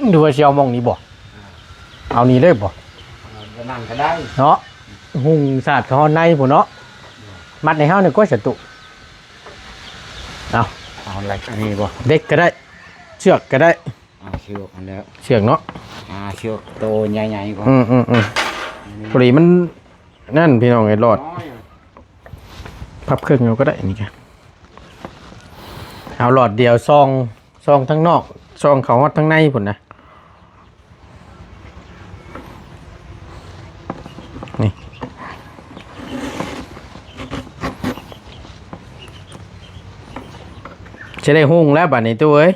ຫຼືວ່າຊິເອົາໝ່ອງນີ້ບໍ່? ເອົານີ້ເລີຍບໍ່? ເອີ ກໍນັ້ນກໍໄດ້ເນາະ ຮຸ່ງສາດເຂົ້າຮອດໃນພຸ້ນເນາະ. ມັດໃຫ້ເຮົານີ້ກວ່າສະຕຸ ເອົາ ເອົາຫຼັກອັນນີ້ບໍ່? ເຫຼັກກໍໄດ້ ເຊືອກກໍໄດ້. ອ່າ ເຊືອກຫັ້ນແຫຼະ ເຊືອກເນາະ ອ່າ ເຊືອກໂຕໃຫຍ່ໆກ່ອນ. ອືມໆໆ ພໍດີມັນນັ້ນພີ່ນ້ອງເອີຍ ຫຼອດ ພັບເຄິ່ງເອົາກໍໄດ້ ນີ້ກະ ເອົາຫຼອດດຽວສ່ອງ ສ່ອງທາງນອກ ສ່ອງເຂົ້າຮອດທາງໃນພຸ້ນນະ ນີ້ ຊິໄດ້ຮຸ່ງແລ້ວບາດນີ້ຕູ້ເອີຍ.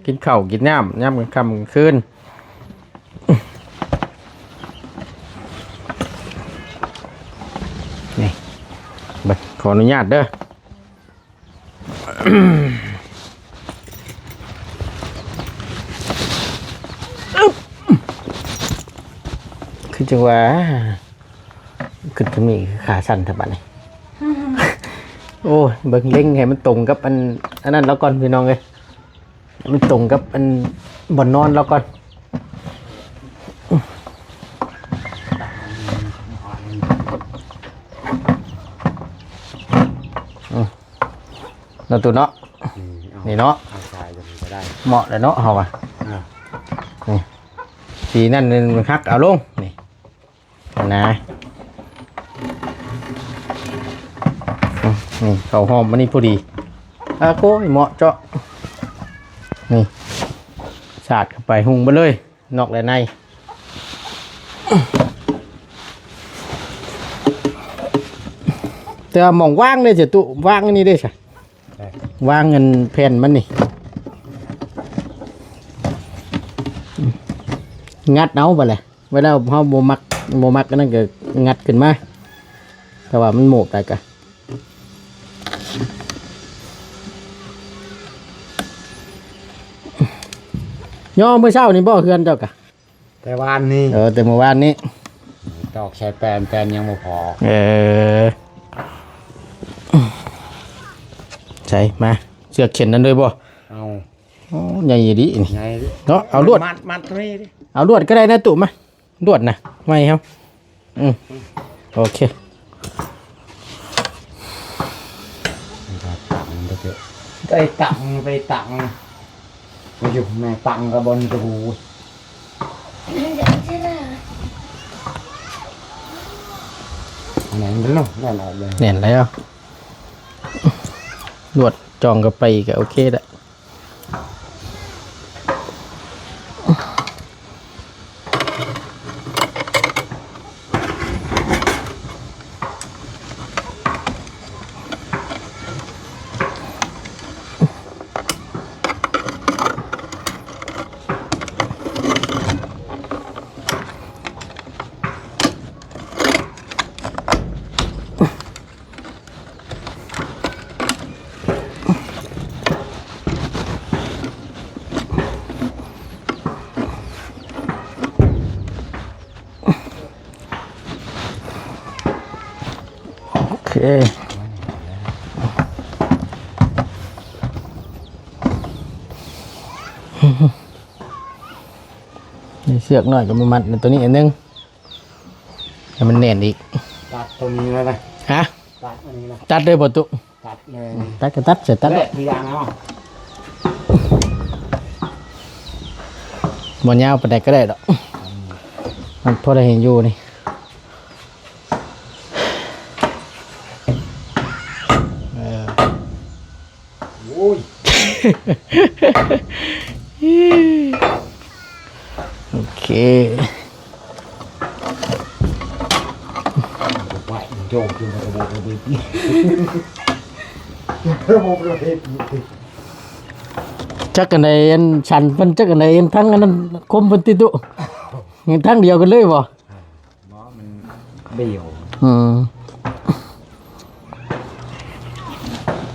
ກິນເຂົ້າກິນນ້ຳຍາມກາງຄ່ຳກາງຄືນ ນີ້ ເບິ່ງ ຂໍອະນຸຍາດເດີ ຄືຈັ່ງວ່າ ຄືຈະມີຂາສັ້ນແທ້ບາດນີ້. ໂອ້ຍ ເບິ່ງເລັງໃຫ້ມັນຕົງກັບອັນ ອັນນັ້ນລາວກ່ອນພີ່ນ້ອງເອີຍ ໃຫ້ມັນຕົງກັບອັນບ່ອນນອນລາວກ່ອນ. ເນາະ ຕູ້ເນາະ ນີ້ເນາະ ເອົາຊາຍຕົວນີ້ກໍໄດ້ ເໝາະແລ້ວເນາະ ເຮົາວ່າ ອ່າ ນີ້ ສີນັ້ນມັນຫັກເອົາລົງ ນີ້ນະ ນີ້ເຂົ້າຫອມອັນນີ້ພໍດີ ອາໂກຍ ເໝາະເຈາະ ນີ້ ສາດເຂົ້າໄປ ຮຸ່ງໄປເລີຍ. ນອກແລະໃນ ແຕ່ວ່າໝ່ອງວາງເດ້ຈະຕຸ ວາງອັນນີ້ເດ້ຊະ ວາງອັນແຜ່ນມັນນີ້ ງັດເອົາບັດແຫຼະ ເວລາເຮົາບໍ່ມັກ ບໍ່ມັກອັນນັ້ນກໍງັດຂຶ້ນມາ ແຕ່ວ່າມັນໂມບໄດ້ກະ ຍໍມື້ເຊົ້ານີ້ບໍ່ເຮືອນເຈົ້າກະ? ແຕ່ວານນີ້ ເອີ ແຕ່ມື້ວານນີ້ ຕອກໃສ່ແປນ ແປນຍັງບໍ່ພໍ ເອີ ໃສ່ມາ ເຊືອກເຂັນນັ້ນດ້ວຍບໍ່? ເອົາ ໂອ້ ໃຫຍ່ດີນີ້ ໃຫຍ່ເນາະ ເອົາລວດ ມັດ ມັດຕົວນີ້ ເອົາລວດກໍໄດ້ນະຕຸ ມາ ລວດນະ ໄມ້ເຮົາ ອືມ ໂອເຄ ໄປຕັງ ໄປຕັງ ໄປຕັງ ໄປຢູ່ແມ່ຕັງກັບບ່ອນຕະປູ ແໜ້ນເນາະ ແໜ້ນອອກເລີຍ ແໜ້ນແລ້ວ ລວດຈ່ອງເຂົ້າໄປກໍໂອເຄລະ. ໂອເຄ ນີ້ເຊືອກນ້ອຍກໍມາມັດໃນຕົວນີ້ອັນໜຶ່ງ ໃຫ້ມັນແໜ້ນອີກ ຕັດຕົວນີ້ແລ້ວນະ ຮະ? ຕັດອັນນີ້ນະ ຕັດເລີຍບໍ່ຕຸ? ຕັດເລີຍ ຕັດກໍຕັດ ໃສ່ຕັດ ແລະ ໂລດ ຄືຢ່າງເນາະ ບໍ່ຍາວປານໃດກໍໄດ້ດອກ ມັນພໍໄດ້ເຫັນຢູ່ນີ້ ເອີ. ໂອ້ຍ ໂອເຄ ໄປໂຈກຢູ່ໃນລະບົບລະບຽບ ລະບົບລະບຽບ ຈັກອັນໃດອັນສັນເພິ່ນ ຈັກອັນໃດອັນທັງອັນນັ້ນຄົມເພິ່ນຕິຕຸ ທັງດຽວກັນເລີຍບໍ່? ບໍ່ ມັນເບວ ອືມ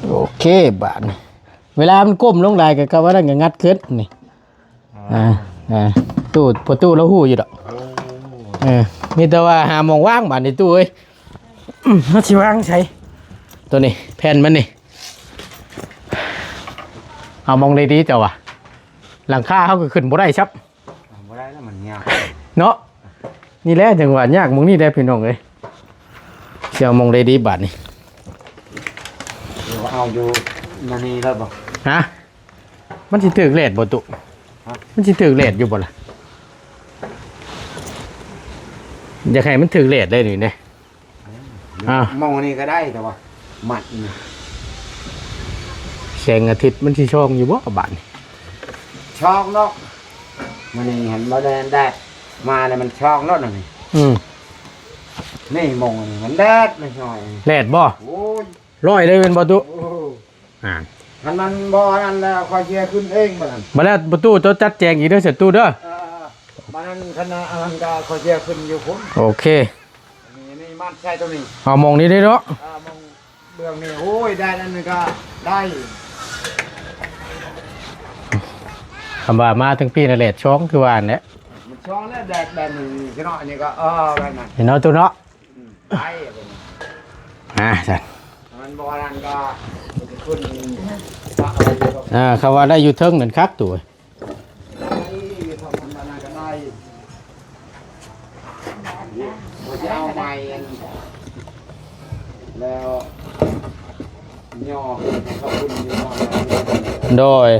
ໂອເຄ ບາດນີ້ ເວລາມັນກົ້ມລົງຫຼາຍກໍ ກໍວ່ານັ້ນກໍງັດຂຶ້ນນີ້ ອ່າ ອ່າ ຕູ້ ພໍ່ຕູ້ລາວຮູ້ຢູ່ດອກ ໂອ້ ເອີ ມີແຕ່ວ່າຫາໝ່ອງວາງບາດນີ້ຕູ້ເອີຍ ອືມ ເຮົາຊິວາງໃສ ຕົວນີ້ ແຜ່ນມັນນີ້ ເອົາໝ່ອງໃດດີເຈົ້າວ່າ ຫຼັງຄາເຮົາກໍຂຶ້ນບໍ່ໄດ້ຊ້ຳ ບໍ່ໄດ້ແລ້ວ ມັນຍາກເນາະ ນີ້ແຫຼະຈັ່ງວ່າຍາກໝ່ອງນີ້ແຫຼະພີ່ນ້ອງເອີຍ ຊິເອົາໝ່ອງໃດດີບາດນີ້ ເອົາຢູ່ໃນນີ້ແລ້ວບໍ່? ຮະ? ມັນຊິຖືກແດດບໍ່ຕຸ? ຮະ? ມັນຊິຖືກແດດຢູ່ບໍ່ລະ? ຢາກໃຫ້ມັນຖືກແດດໄດ້ນີ້ເດ້. ອ່າ ໝ່ອງນີ້ກໍໄດ້ ແຕ່ວ່າມັດນີ້ ແສງອາທິດມັນຊິສ່ອງຢູ່ບໍ່ບາດນີ້? ສ່ອງເນາະ ມື້ນີ້ຫັ້ນບໍ່ໄດ້ແດດມາແລ້ວ ມັນສ່ອງໂລດນີ້. ອືມ ນີ້ໝ່ອງນີ້ມັນແດດ ມັນຊ່ອຍ ແດດບໍ່? ໂອ້ຍ ຮ້ອຍເລີຍແມ່ນບໍ່ຕຸ? ໂອ້ ອ່າ ຄັນມັນບໍ່ອັນນັ້ນແລ້ວ ຂ້ອຍຊິຂຶ້ນເອງບາດນັ້ນ. ບາດແລ້ວປະຕູເຈົ້າຈັດແຈງອີກເດີ ສະຕູເດີ. ເອີ ບາດນັ້ນຄັນອັນນັ້ນກໍຂ້ອຍຊິຂຶ້ນຢູ່ພຸ້ນ. ໂອເຄ ນີ້ ນີ້ມັດໃສ່ຕົວນີ້ ເອົາໝ່ອງນີ້ເດ້ເນາະ. ເອີ ໝ່ອງເບື້ອງນີ້ ໂອ້ຍ ໄດ້ອັນນີ້ກໍໄດ້. ຄຳວ່າມາເຖິງປີນະແດດຊ່ອງ ຄືວ່າຫັ້ນແຫຼະ ມັນຊ່ອງແລ້ວ ແດດແບບນີ້ ນີ້ເນາະ ອັນນີ້ກໍ ເອີ ແບບນັ້ນ ເຫັນເນາະ ຕູ້ເນາະ. ອືມ ໄດ້ ອ່າ ຊັ້ນ ມັນ ບໍ່ນັ້ນກໍເປັນຄົນປະໄວ້ຢູ່ດອກ ອ່າ ເຂົາວ່າໄດ້ຢູ່ເທິງນັ້ນຄັກ ຕູ້ເອີຍ. ໄດ້ ທຳນັ້ນກໍໄດ້ ບໍ່ຈະເອົາໄມ້ອັນ ແລ້ວຍໍຂຶ້ນເຂົາຂຶ້ນຢູ່ນອນ ໂດຍ.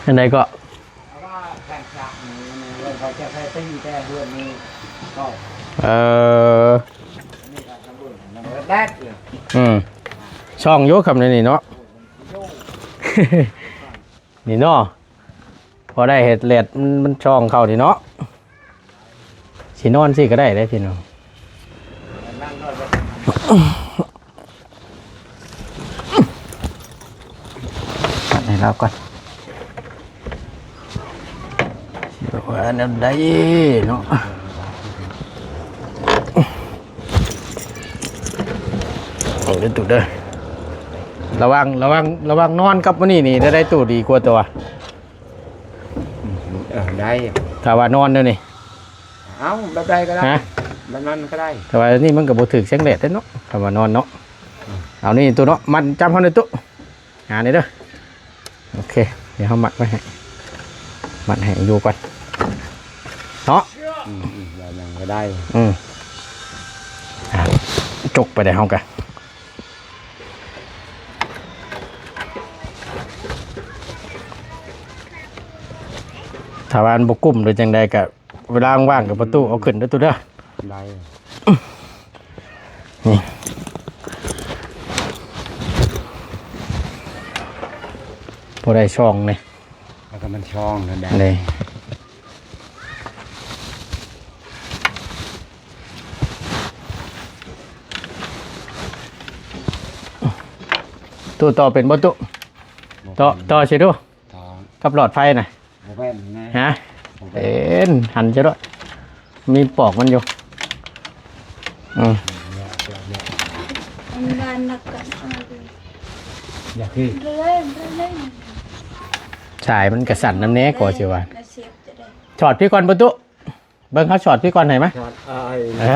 ອັນໃດກໍ ເອີ ອືມ ຊ່ອງຢູ່ຄຳນີ້ເນາະ ນີ້ເນາະ ພໍໄດ້ເຮັດແລດ ມັນ ມັນຊ່ອງເຂົ້ານີ້ເນາະ. ຊິນອນຊີ້ກໍໄດ້ເດ້ພີ່ນ້ອງ ໃຫ້ລາວກ່ອນ ຊິວ່າແນວໃດເນາະ ເອົາເດີຕູ້ເດີ ລະຫວ່າງ ລະຫວ່າງ ລະຫວ່າງນອນກັບມື້ນີ້ນີ້ ໄດ້ຕູ້ດີກວ່າຕົວະ? ເອີ ໄດ້ ຖ້າວ່ານອນແນວນີ້ ເອົາແບບໃດກໍໄດ້ ຮະ ແບບນັ້ນກໍໄດ້ ແຕ່ວ່ານີ້ມັນກໍບໍ່ຖືກແສງແດດເດ້ເນາະ ຖ້າວ່ານອນເນາະ ອືມ ເອົານີ້ຕູ້ເນາະ ມັດຈຳເຮົາໜ່ອຍຕູ້ ຫານີ້ເດີ ໂອເຄ ດຽວເຮົາມັດໄວ້ໃຫ້ ມັດໃຫ້ຢູ່ກ່ອນເນາະ ອືມ ອືມ ແບບນັ້ນກໍໄດ້ ອືມ ອ່າ ຈົກໄປໄດ້ເຮົາກະ ຖ້າວ່າມັນບໍ່ກຸ້ມຫຼືຈັ່ງໃດກະ ເວລາວ່າງໆກະປະຕູເອົາຂຶ້ນເດີຕູ້ເດີ ໄດ້ ນີ້ ພໍໄດ້ຊ່ອງນີ້ ແລ້ວກໍມັນຊ່ອງນັ້ນແຫຼະ ນີ້ ຕູ້ຕໍ່ເປັນບໍ່ຕູ້? ຕໍ່ ຕໍ່ຊິດູ ຕໍ່ ກັບຫຼອດໄຟນະ ບໍ່ແມ່ນນະ ຮະ ບໍ່ແມ່ນ ເປັນ ຫັນຈະໂລດ ມີປອກມັນຢູ່ ອືມ ມັນບານນັກກັນ ຢ່າຄື ສາຍມັນກະສັ່ນນຳແດ່ກໍຊິວ່າ ຖອດພີ້ກ່ອນປະຕູ ເບິ່ງເຮົາສອດພີ້ກ່ອນໃຫ້ມາ ສອດອ້າຍ ເອີ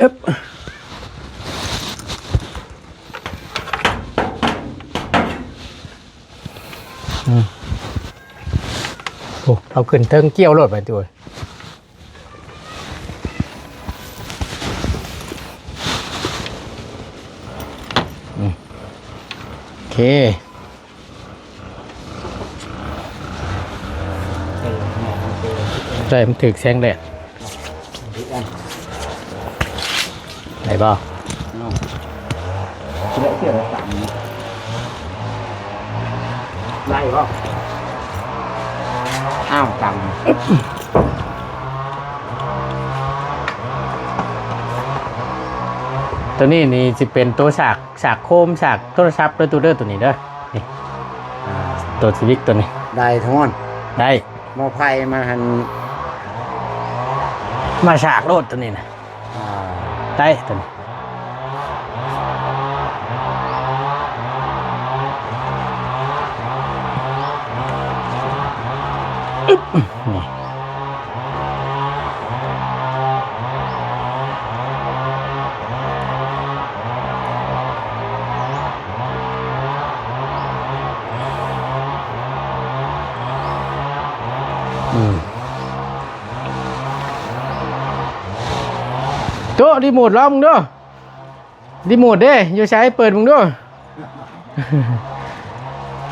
ອຶບ ອືມ ໂອ້ ເອົາຂຶ້ນເທິງກ່ຽວໂລດບາດນີ້ ອືມ ໂອເຄ. ໃສ່ມັນຖືກແສງແດດ ໄດ້ບໍ່? ໄດ້ບໍ່? ອ້າວ ຕຳ ໂຕນີ້ນີ້ຊິເປັນໂຕສາກ ສາກໂຄມ ສາກໂທລະສັບເດີຕູ້ເດີ ໂຕນີ້ເດີ ນີ້ ອ່າ ໂຕຊີວິກໂຕນີ້ ໄດ້ທັງໝົດ ໄດ້ ໝໍ້ໄຟມາຫັ້ນ ມາສາກໂລດໂຕນີ້ນະ ອ່າ ໄດ້ໂຕນີ້ ອຶບ ນີ້. ອືມ ໂຕະ ຣີໂມດລອງເບິ່ງດູ ຣີໂມດເດ້ ຢູ່ໃສ? ເປີດເບິ່ງດູ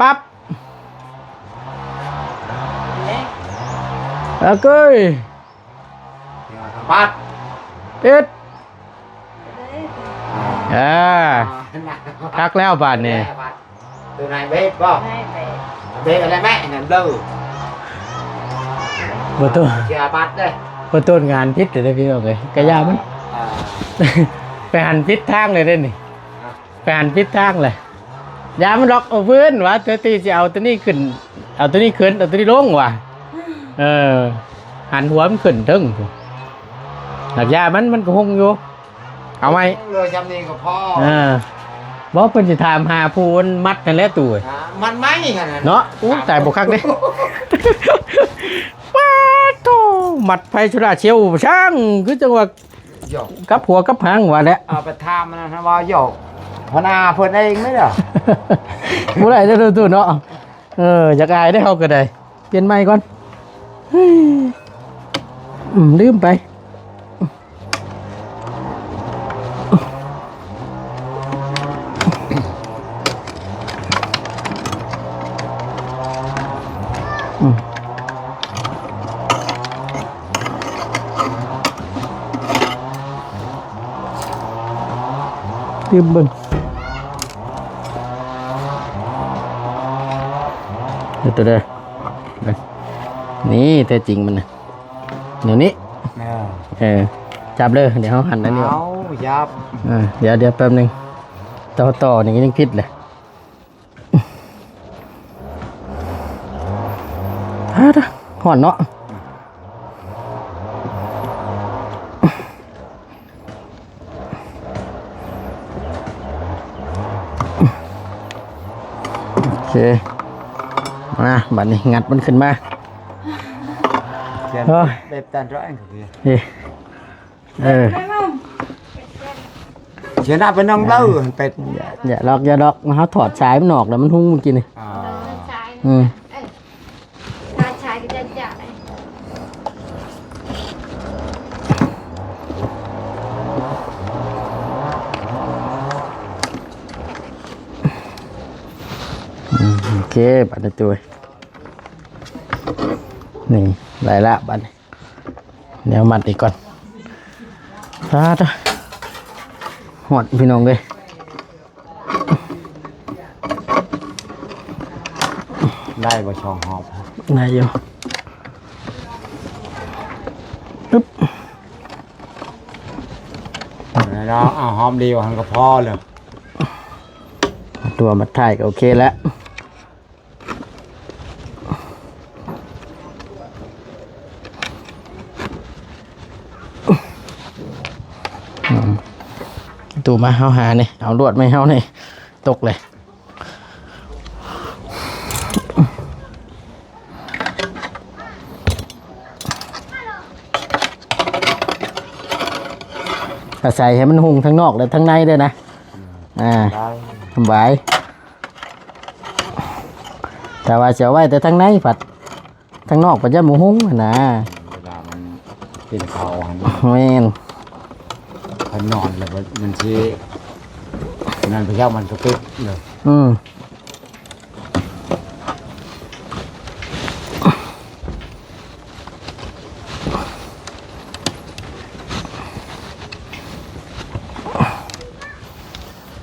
ປັບ ໂອເຄ ປັບ ປິດ ອ່າ ຄັກແລ້ວບາດນີ້ ໂຕນາຍເບບບໍ່? ເບບອະໄລແມ່ນັ້ນເດີ ບໍ່ໂຕນ ເສຍບັດເດ້ ບໍ່ໂຕນງານຜິດເດ້ພີ່ນ້ອງເອີຍ ກະຢ່າມັນ ອ່າ ໄປຫັນຜິດທາງເລີຍເດ້ນີ້ ອ່າ ໄປຫັນຜິດທາງເລີຍ ຢ້ານມັນລັອກເອົາພື້ນວ່າ ເທື່ອທີ່ຊິເອົາຕົວນີ້ຂຶ້ນ ເອົາຕົວນີ້ຂຶ້ນ ເອົາຕົວນີ້ລົງວ່າ ເອີ ຫັນຫົວມັນຂຶ້ນເທິງພຸ້ນ ຫຼັກຢາມັນ ມັນກໍຫົງຢູ່ ເອົາໃໝ່ ເຫຼືອຊ່ຳນີ້ກໍພໍ ເອີ ບໍ່ ເພິ່ນຊິຖາມຫາຜູ້ມັດຫັ້ນແຫຼະຕູ້ ອ່າ ມັດໄມ້ຫັ້ນນະ ເນາະ. ໂອ້ ຕາຍ ບໍ່ຄັກເດ້ ປາດໂທ້ ມັດໄຟໂຊລາເຊວຊ່າງ ຄືຈັ່ງວ່າ ຫຍອກ ກັບຫົວກັບຫາງວ່າແຫຼະ ເອົາໄປຖາມອັນນັ້ນວ່າຫຍອກ ພະນາເພິ່ນເອງໄດ້ເດີ ບໍ່ໄດ້ເດີຕູ້ເນາະ. ເອີ ຢາກອາຍເດ້ ເຮົາກໍໄດ້ ປ່ຽນໃໝ່ກ່ອນ ເຮີ້ຍ ອືມ ລືມໄປ. ອືມ ຕື່ມເບິ່ງ ເອົາຕົວໃດ ນີ້ແທ້ຈິງມັນນະ ແນວນີ້ ເອີ ເອີ ຈັບເດີ ດຽວເຮົາຫັນອັນນີ້ ເອົາ ຫຍັບ ເອີ ດຽວ ດຽວແປັບໜຶ່ງ ຕໍ່ ຕໍ່ນີ້ກໍຍັງຜິດເລີຍ ຮາດ ຮ້ອນເນາະ ໂອເຄ ມາ ບັດນີ້ງັດມັນຂຶ້ນມາ ໂອ້ຍ ເລັບຕັນຮ້ອຍ ເອີ ເສຍໜ້າໄປນຳເລີ ເປັດ ຢ່າ ຢ່າດອກ ຢ່າດອກ ເຮົາຖອດສາຍມັນອອກແລ້ວ ມັນຮຸ່ງມື້ກີ້ນີ້ ອ່າ ອືມ ອືມ ໂອເຄ ບັດນີ້ຕຸ້ຍ ນີ້ ໄດ້ລະບັດນີ້ ແນວມັດອີກກ່ອນ ປາດ ຮ້ອນພີ່ນ້ອງເອີຍ ໄດ້ບໍ່ ສອງຮອບ ໄດ້ຢູ່ ປຶບ ເອົາຮອບດຽວຫັ້ນກໍພໍແລ້ວ ຕົວະ ມັດທ້າຍກໍໂອເຄແລ້ວ. ອືມ ຕູ້ມາ ເຮົາຫານີ້ ເອົາລວດມາໃຫ້ເຮົານີ້ ຕົກເລີຍ ອາໄສໃຫ້ມັນຮຸ່ງທັງນອກ ແລະ ທັງໃນເດີນະ ອ່າ ສະບາຍ. ແຕ່ວ່າຊິເອົາໄວ້ແຕ່ທາງໃນພັດ ທາງນອກພັດຢ້ານບໍ່ຮຸ່ງຫັ້ນນາ ເວລາມັນກິນເຂົ້າຫັ້ນ ແມ່ນ ຄັນນອນແລ້ວມັນຊິ ນັ້ນພະເຈົ້າມັນກໍຕິດເລີຍ ອືມ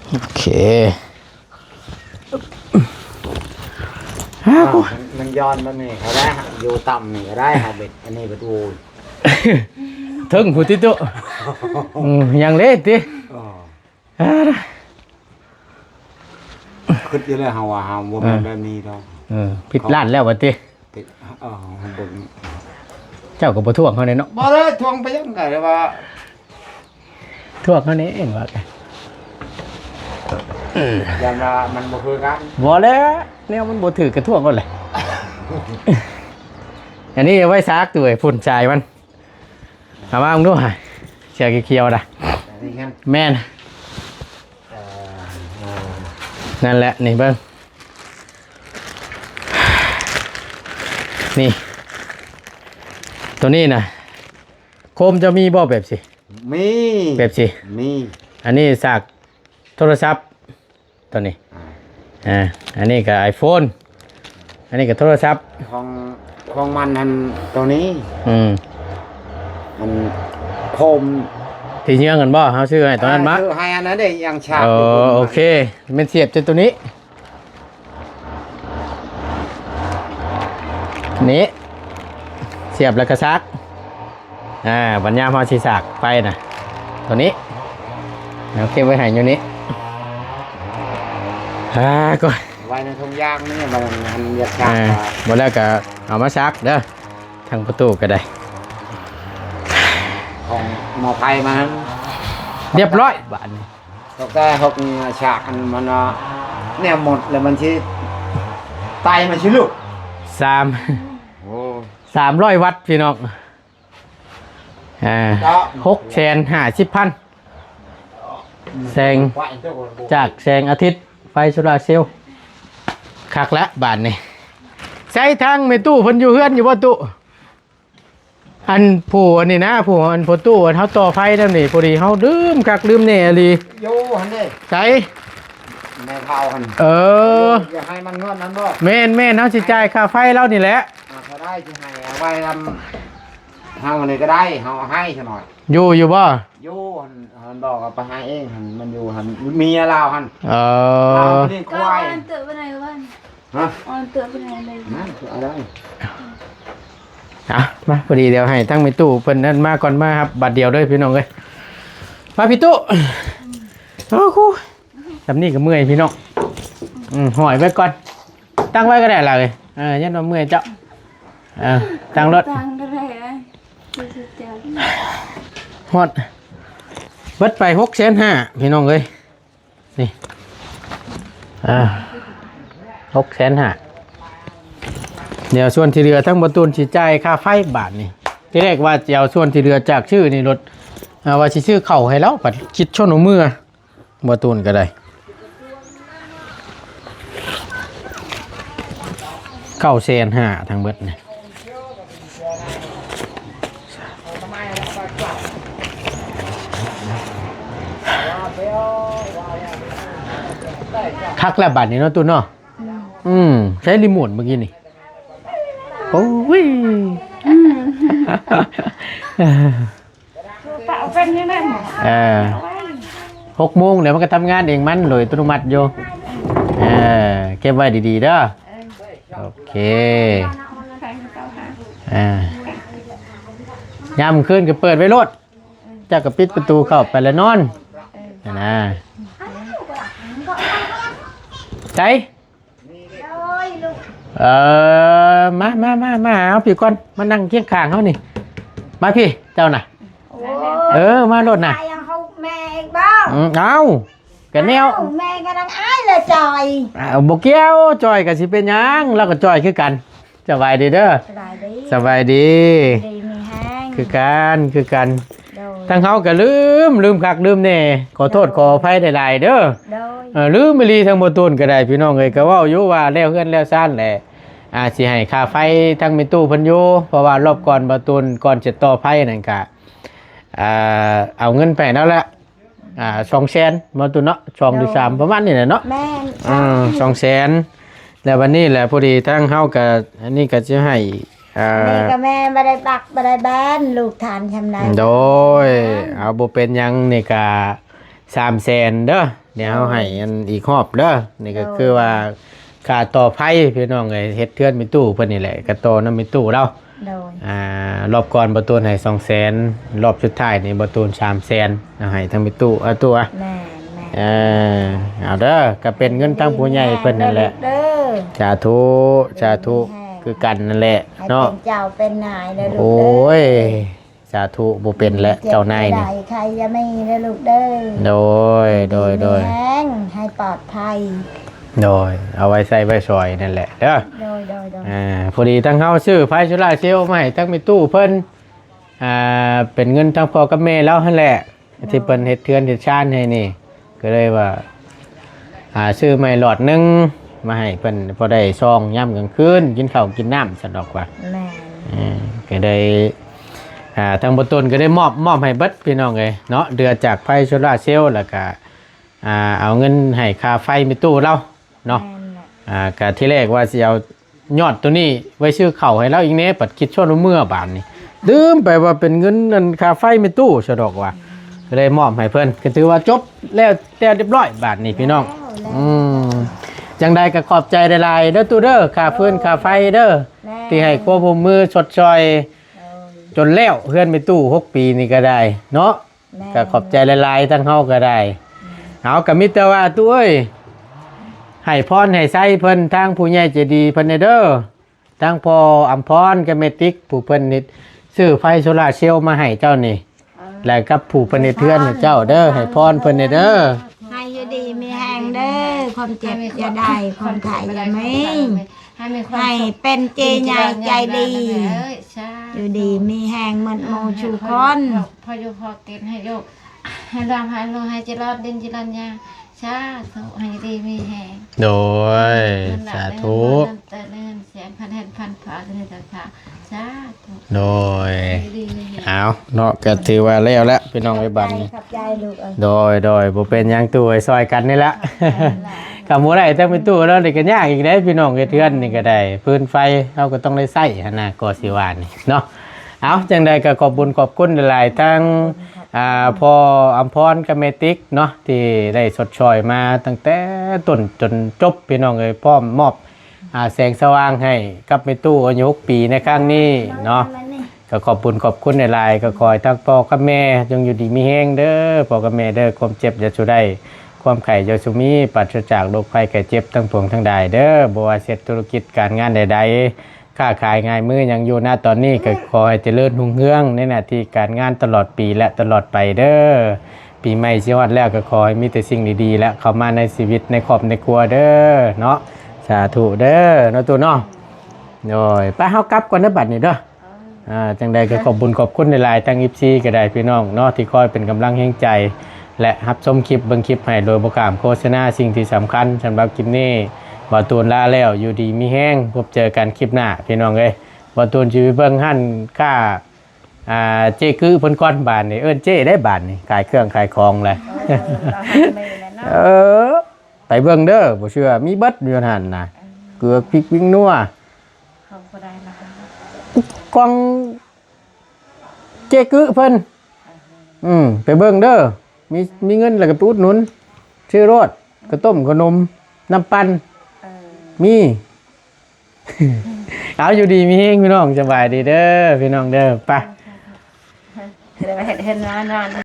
ໂອເຄ. ຮາວ ມັນ ມັນຍ້ອນແບບນີ້ກໍໄດ້ ຢູ່ຕ່ຳນີ້ກໍໄດ້ ຫາເບັດ ອັນນີ້ເບັດ ໂອ້ຍ ເທິງພຸ້ນຕິຕຸ ອືມ ຍັງເລດຕິ ອໍ ອ່າ ຄິດຢູ່ແລ້ວ ເຮົາວ່າເຮົາບໍ່ແມ່ນແບບນີ້ດອກ ເອີ ຜິດລ້ານແລ້ວວ່າຕິ ເອີ ເບິ່ງ ເຈົ້າກໍບໍ່ທ້ວງເຮົາແດ່ເນາະ ບໍ່ໄດ້ທ້ວງໄປຫຍັງ ກໍແຕ່ວ່າ ທ້ວງເຮົາແດ່ເອງວ່າ ຢ້ານວ່າມັນບໍ່ຄືກັນ ບໍ່ແລ້ວ ແນວມັນບໍ່ຖືກກໍທ້ວງໂລດແຫຼະ ອັນນີ້ໄວ້ສາກ ຕູ້ເອີຍ ພຸ້ນສາຍມັນ ເອົາມາເບິ່ງດູຫາ ເສື້ອຂຽວໆນະ ອັນນີ້ຫັ້ນ ແມ່ນ ເອີ ເອີ ນັ້ນແຫຼະ ນີ້ເບິ່ງ ນີ້ ໂຕນີ້ນະ ໂຄມເຈົ້າມີບໍ່ແບບຊີ້? ມີ ແບບຊີ້ ມີ ອັນນີ້ສາກໂທລະສັບ ໂຕນີ້ ອ່າ ອ່າ ອັນນີ້ກໍໄອໂຟນ ອັນນີ້ກໍໂທລະສັບ ຂອງ ຂອງມັນຫັ້ນ ໂຕນີ້ ອືມ ມັນໂຄມ ທີ່ເຍືອງກັນບໍ່? ເຮົາຊື້ໃຫ້ຕອນນັ້ນມະ ອ່າ ຊື້ໃຫ້ອັນນັ້ນເດ້ ຍັງສາກ ເອີ ໂອເຄ ແມ່ນສຽບຈາກໂຕນີ້ ນີ້ ສຽບແລ້ວກໍສາກ ອ່າ ບັດຍາມເຮົາຊິສາກໄຟນະ ໂຕນີ້ ເຮົາເກັບໄວ້ໃຫ້ຢູ່ນີ້ ອ່າ ກໍໄວ້ໃນຖົງຢາງນີ້ ມັນ ມັນຢາກຊັກ ເອີ ບໍ່ແລ້ວກໍເອົາມາຊັກເດີ ທາງປະຕູກໍໄດ້ ຂອງໝໍໄພມາ ຮຽບຮ້ອຍບາດນີ້ ຕົກແຕ່ຫົກສາກ ອັນມັນວ່າແນວໝົດແລ້ວ ມັນຊິໄຕມັນຊິລຸກ ສາມ ໂອ້ ສາມຮ້ອຍວັດ ພີ່ນ້ອງ ອ່າ ເຈາະ ຫົກແສນຫ້າສິບພັນ ແສງ ຈາກແສງອາທິດ ໄຟໂຊລາເຊວ ຄັກແລ້ວບາດນີ້ ໃຊ້ທາງແມ່ຕູ້ເພິ່ນຢູ່ເຮືອນຢູ່ບໍ່ຕູ້? ອັນຜູ້ອັນນີ້ນະ ຜູ້ອັນພໍ່ຕູ້ ອັນເຮົາຕໍ່ໄຟນຳນີ້ ພໍດີເຮົາລືມຄັກລືມແນ່ອີ່ຫຼີ ຢູ່ຫັ້ນເດ້ ໃສ ແມ່ເຖົ້າຫັ້ນ ເອີ ຢາກໃຫ້ມັນເງິນນັ້ນບໍ່? ແມ່ນໆ ເຮົາຊິຈ່າຍຄ່າໄຟລາວນີ້ແຫຼະ ອ່າ ເທົ່າໃດຊິໃຫ້ ເອົາໄວ້ນຳເຮົານີ້ກໍໄດ້ ເຮົາໃຫ້ຊະໜ້ອຍ ຢູ່ ຢູ່ບໍ່? ຢູ່ຫັ້ນ ເພິ່ນບອກວ່າໄປຫາເອງຫັ້ນ ມັນຢູ່ຫັ້ນ ເມຍລາວຫັ້ນ ເອີ ລາວລ້ຽງຄວາຍ ກໍອ່ອນເຕີບໄປໄດ້ວ່າ ຮະ ອ່ອນເຕີບໄປໄດ້ເລີຍ ນັ້ນຄືອະໄລ ອ່ະ ມາ ພໍດີດຽວໃຫ້ທາງແມ່ຕູ້ເພິ່ນນັ້ນມາກ່ອນ ມາຮັບບາດດຽວເດີພີ່ນ້ອງເອີຍ ມາພີ່ຕູ້ ໂອ້ໂຫ ຊ່ຳນີ້ກໍເມື່ອຍພີ່ນ້ອງ ອືມ ຫ້ອຍໄວ້ກ່ອນ ຕັ້ງໄວ້ກໍໄດ້ລະເອີຍ ເອີ ຢ້ານວ່າເມື່ອຍເຈົ້າ ເອີ ຕັ້ງລົດ ຕັ້ງກໍໄດ້ ຮອດ ເບິດໄປຫົກແສນຫ້າ ພີ່ນ້ອງເອີຍ ນີ້ ອ່າ ຫົກແສນຫ້າ ດຽວສ່ວນທີ່ເຫຼືອທາງບໍ່ຕູນຊິຈ່າຍຄ່າໄຟບາດນີ້ ທີແລກວ່າຊິເອົາສ່ວນທີ່ເຫຼືອຈາກຊື້ນີ້ລົດ ອ່າ ວ່າຊິຊື້ເຂົ້າໃຫ້ລາວ ບັດຄິດຊົນເອົາເມືອ ບໍ່ຕູນກໍໄດ້ ເກົ້າແສນຫ້າ ທັງເບິດນີ້ ຄັກແລ້ວບາດນີ້ເນາະ ຕູນເນາະ ອືມ ໃຊ້ຣີໂມດເມື່ອກີ້ນີ້ ໂອ້ຍ ອືມ ປະເອົາເປັນຈັ່ງໃດໝໍ? ເອີ ຫົກໂມງແລ້ວມັນກໍທຳງານເອງມັນໂດຍອັດຕະໂນມັດຢູ່ ເອີ ເກັບໄວ້ດີໆເດີ ເອີ ໂອເຄ ອ່າ ຍາມຄືນກໍເປີດໄວ້ໂລດ ເຈົ້າກໍປິດປະຕູເຂົ້າໄປແລ້ວນອນ ເອີ ຫັ້ນນະ ໃສ? ເອີ ມາ ມາ ມາ ມາ ເອົາພີ້ກ່ອນ ມານັ່ງຄຽງຂ້າງເຮົານີ້ ມາພີ້ເຈົ້ານະ ໂອ້ຍ ເອີ ມາໂລດນະ ອາຍເຮົາແມ່ອີກບໍ່? ອືມ ເອົາ ກະແນວ ເອົ້າ ແມ່ກຳລັງອາຍລະຈ່ອຍ ອ່າ ບໍ່ກ່ຽວ ຈ່ອຍກະຊິເປັນຫຍັງ ລາວກະຈ່ອຍຄືກັນ ສະບາຍດີເດີ ສະບາຍດີ ສະບາຍດີ ດີມີແຮງ ຄືກັນ ຄືກັນ ໂດຍ ທາງເຮົາກໍລືມ ລືມຄັກລືມແນ່ ຂໍໂທດ ໂດຍ ຂໍອະໄພຫຼາຍໆເດີ ໂດຍ ເອີ ລືມອີ່ຫຼີ ທາງບໍ່ຕູນກໍໄດ້ ພີ່ນ້ອງເອີຍ ກໍເວົ້າຢູ່ວ່າແລ້ວເຮືອນແລ້ວຊານແຫຼະ ອ່າ ຊິໃຫ້ຄ່າໄຟທາງແມ່ຕູ້ເພິ່ນຢູ່ ເພາະວ່າລອບກ່ອນບໍ່ຕູນ ກ່ອນຈະຕໍ່ໄຟນັ້ນກະ ອ່າ ເອົາເງິນໄປແລ້ວລະ ອ່າ ສອງແສນ ບໍ່ຕູ້ນເນາະ ສອງ ໂດຍ ຫຼື ສາມ ປະມານນີ້ແຫຼະເນາະ ແມ່ນ ອ່າ ສອງແສນ ແລ້ວບັດນີ້ແຫຼະ ພໍດີທາງເຮົາກໍ ອັນນີ້ກໍຊິໃຫ້ ອ່າ ອັນນີ້ກໍແມ່ນບໍ່ໄດ້ປັກບໍ່ໄດ້ແບນ ລູກຖານຊຳນັ້ນ ໂດຍ ເອົາ ບໍ່ເປັນຫຍັງ ນີ້ກໍສາມແສນເດີ ດຽວເຮົາໃຫ້ອັນອີກຮອບເດີ ນີ້ກໍ ໂດຍ ຄືວ່າຄ່າຕໍ່ໄຟ ພີ່ນ້ອງເອີຍ ເຮັດເຮືອນແມ່ຕູ້ເພິ່ນນີ້ແຫຼະ ກໍຕໍ່ນຳແມ່ຕູ້ລາວ ໂດຍ ອ່າ ລອບກ່ອນບໍ່ຕູນໃຫ້ສອງແສນ ລອບສຸດທ້າຍນີ້ບໍ່ຕູນສາມແສນ ເອົາໃຫ້ທາງແມ່ຕູ້ ເອົາຕົວະ ແມ່ນໆ ເອີ ເອົາເດີ ກໍເປັນເງິນທາງຜູ້ໃຫຍ່ເພິ່ນນັ້ນແຫຼະ ດີມີແຮງເດີລູກເດີ ສາທຸ ສາທຸ ດີມີແຮງ ຄືກັນນັ້ນແຫຼະ ໃຫ້ ເນາະ ເປັນເຈົ້າເປັນນາຍເດີລູກເດີ ໂອ້ຍ ສາທຸ ບໍ່ເປັນແຫຼະ ເຈັບ ເຈົ້ານາຍນີ້ ຢ່າໄດ້ໄຂ້ຢ່າມີເດີລູກເດີ ໂດຍ ໂດຍ ດີມີແຮງ ໂດຍ ໃຫ້ປອດໄພ ໂດຍ ເອົາໄວ້ໃຊ້ໄວ້ສອຍນັ້ນແຫຼະເດີ ໂດຍ ໂດຍ ໂດຍ ອ່າ ພໍດີທາງເຮົາຊື້ໄຟໂຊລາເຊວມາໃຫ້ທາງແມ່ຕູ້ເພິ່ນ ອ່າ ເປັນເງິນທາງພໍ່ກັບແມ່ລາວຫັ້ນແຫຼະ ໂດຍ ທີ່ເພິ່ນເຮັດເຮືອນເຮັດຊານໃຫ້ນີ້ ກໍເລີຍວ່າ ອ່າ ຊື້ໃໝ່ຫຼອດໜຶ່ງມາໃຫ້ເພິ່ນ ພໍໄດ້ສ່ອງຍາມກາງຄືນ ກິນເຂົ້າກິນນ້ຳ ຊັ້ນດອກວ່າ ແມ່ນ ເອີ ກໍໄດ້ ອ່າ ທາງບໍ່ຕູນກໍໄດ້ມອບ ມອບໃຫ້ເບິດ ພີ່ນ້ອງເອີຍເນາະ ເດືອຈາກໄຟໂຊລາເຊວ ແລ້ວກໍ ອ່າ ເອົາເງິນໃຫ້ຄ່າໄຟແມ່ຕູ້ລາວເນາະ ແມ່ນແຫຼະ ອ່າ ກໍທີແລກວ່າຊິເອົາ ຍອດໂຕນີ້ໄວ້ຊື້ເຂົ້າໃຫ້ລາວອີກແດ່ ບັດຄິດຊວນເອົາເມືອບາດນີ້ ລືມໄປວ່າເປັນເງິນອັນຄ່າໄຟແມ່ຕູ້ຊະດອກວ່າ ກໍເລີຍມອບໃຫ້ເພິ່ນ ກໍຖືວ່າຈົບແລ້ວແຕ່ຮຽບຮ້ອຍບາດນີ້ພີ່ນ້ອງ ແລ້ວ ອືມ ຈັ່ງໃດກໍຂອບໃຈຫຼາຍໆເດີຕູ້ເດີ ຄ່າຟືນຄ່າໄຟເດີ ແມ່ນ ທີ່ໃຫ້ຄວາມຮ່ວມມືຊົດຊ່ອຍ ໂດຍ ຈົນແລ້ວເຮືອນແມ່ຕູ້ຫົກປີນີ້ກໍໄດ້ເນາະ ແມ່ນ ກໍຂອບໃຈຫຼາຍໆ ທາງເຮົາກໍໄດ້ ອືມ ເຮົາກໍມີແຕ່ວ່າຕູ້ເອີຍ ໃຫ້ພອນໃຫ້ໄຊເພິ່ນ ທາງຜູ້ໃຫຍ່ໃຈດີເພິ່ນແດ່ເດີ ທາງພໍ່ອຳພອນກັບແມ່ຕິກ ຜູ້ເພິ່ນເຮັດຊື້ໄຟໂຊລາເຊວມາໃຫ້ເຈົ້ານີ້ ແລະກັບຜູ້ເພິ່ນເຮັດເຮືອນໃຫ້ເຈົ້າເດີ ໃຫ້ພອນເພິ່ນແດ່ເດີ ໃຫ້ຢູ່ດີມີແຮງເດີ ຄວາມເຈັບຢ່າໄດ້ ຄວາມໄຂ້ຢ່າມີ ໃຫ້ມີຄວາມ ໃຫ້ເປັນເຈໃຫຍ່ໃຈດີ ສາທຸ ຢູ່ດີມີແຮງໝົດໝູ່ສູ່ຄົນ ພໍຢູ່ພໍກິນ ໃຫ້ຢູ່ ໃຫ້ລ່ຳໃຫ້ລວຍ ໃຫ້ຈະລອດດິນຈະລອດຫຍ້າ ສາທຸ ໃຫ້ຢູ່ດີມີແຮງ ໂດຍ ສາທຸ ເງິນລ້ານເງິນແສນ ພັນແຫ່ງພັນເທົ່າ ສາທຸ ໂດຍ ເອົາເນາະ ກໍຖືວ່າແລ້ວແຫຼະພີ່ນ້ອງເອີຍ ບັດນີ້ ຂອບໃຈລູກເອີຍ ໂດຍ ໂດຍ ບໍ່ເປັນຫຍັງຕູ້ເອີຍ ຊ່ອຍກັນນີ້ແຫຼະ ຂອບໃຈຫຼາຍ ຄັນບໍ່ໄດ້ທາງແມ່ຕູ້ແລ້ວນີ້ກໍຍາກອີກເດ້ພີ່ນ້ອງເອີຍ ເຮືອນນີ້ກໍໄດ້ ຟືນໄຟເຮົາກໍຕ້ອງໄດ້ໃຊ້ຫັ້ນນະ ກໍຊິວ່ານີ້ເນາະ ເອົາ ຈັ່ງໃດກໍຂອບບຸນຂອບຄຸນຫຼາຍໆ ທັງ ອ່າ ພໍ່ອຳພອນກັບແມ່ຕິກເນາະ ທີ່ໄດ້ຊົດຊ່ອຍມາຕັ້ງແຕ່ຕົ້ນຈົນຈົບ ພີ່ນ້ອງເອີຍ ພ້ອມມອບ ອ່າ ແສງສະຫວ່າງໃຫ້ກັບແມ່ຕູ້ອາຍຸຫົກປີໃນຄັ້ງນີ້ເນາະ ກໍຂອບບຸນຂອບຄຸນຫຼາຍໆ ກໍຂໍໃຫ້ທັງພໍ່ກັບແມ່ຈົ່ງຢູ່ດີມີແຮງເດີ ພໍ່ກັບແມ່ເດີ ຄວາມເຈັບຢ່າສູ່ໄດ້ ຄວາມໄຂ້ຢ່າສູ່ມີ ປາສະຈາກໂລກໄພໄຂ້ເຈັບທັງປວງທັງຫຼາຍເດີ ບໍ່ວ່າເຮັດທຸລະກິດການງານໃດໆ ຄ້າຂາຍງ່າຍມືຫຍັງຢູ່ນະຕອນນີ້ ກໍຂໍໃຫ້ຈະເລີນຮຸ່ງເຮືອງໃນໜ້າທີ່ການງານຕະຫຼອດປີ ແລະ ຕະຫຼອດໄປເດີ ປີໃໝ່ຊິຮອດແລ້ວ ກໍຂໍໃຫ້ມີແຕ່ສິ່ງດີໆ ແລະ ເຂົ້າມາໃນຊີວິດໃນຄອບໃນຄົວເດີເນາະ ສາທຸເດີເນາະຕູ້ເນາະ ໂດຍ ໄປ ເຮົາກັບກ່ອນເດີບັດນີ້ເດີ ອ່າ ຈັ່ງໃດກໍຂອບບຸນຂອບຄຸນຫຼາຍໆ ທັງ ເອັຟຊີ ກໍໄດ້ ພີ່ນ້ອງເນາະ ທີ່ຄອຍເປັນກຳລັງແຮງໃຈ ແລະ ຮັບຊົມຄລິບ ເບິ່ງຄລິບໃຫ້ໂດຍບໍ່ຂ້າມໂຄສະນາ. ສິ່ງທີ່ສຳຄັນສຳລັບຄລິບນີ້ ບ່າວຕູນລາແລ້ວ ຢູ່ດີມີແຮງ ພົບເຈີກັນຄລິບໜ້າ ພີ່ນ້ອງເອີຍ. ບ່າວຕູນຊິໄປເບິ່ງຮ້ານຄ້າ ອ່າ ເຈ້ກຶເພິ່ນກ່ອນບາດນີ້ ເອີ້ນເຈ້ໄດ້ບາດນີ້ ຂາຍເຄື່ອງຂາຍຂອງແຫຼະ. ເອີ ລາວຮັກແມ່ແຫຼະເນາະ. ເອີ ໄປເບິ່ງເດີ ບໍ່ເຊື່ອ ມີເບິດຢູ່ຫັ້ນນະ ເອີ ເກືອພິກວິງນົວ ຂອງຜູ້ໃດລະ ຂອງເຈ້ກຶເພິ່ນ. ເອີ ອືມ ໄປເບິ່ງເດີ ມີ ມີເງິນແລ້ວກໍໄປອຸດໜູນ ຊື້ໂລດ ເຂົ້າຕົ້ມ ເຂົ້າໜົມ ນ້ຳປັ່ນ ເອີ ມີ. ເອົາ ຢູ່ດີມີແຮງພີ່ນ້ອງ ສະບາຍດີເດີພີ່ນ້ອງເດີ ໄປ ເຮັດ ເຮັດ ເຮັດ ນອນ ນອນ.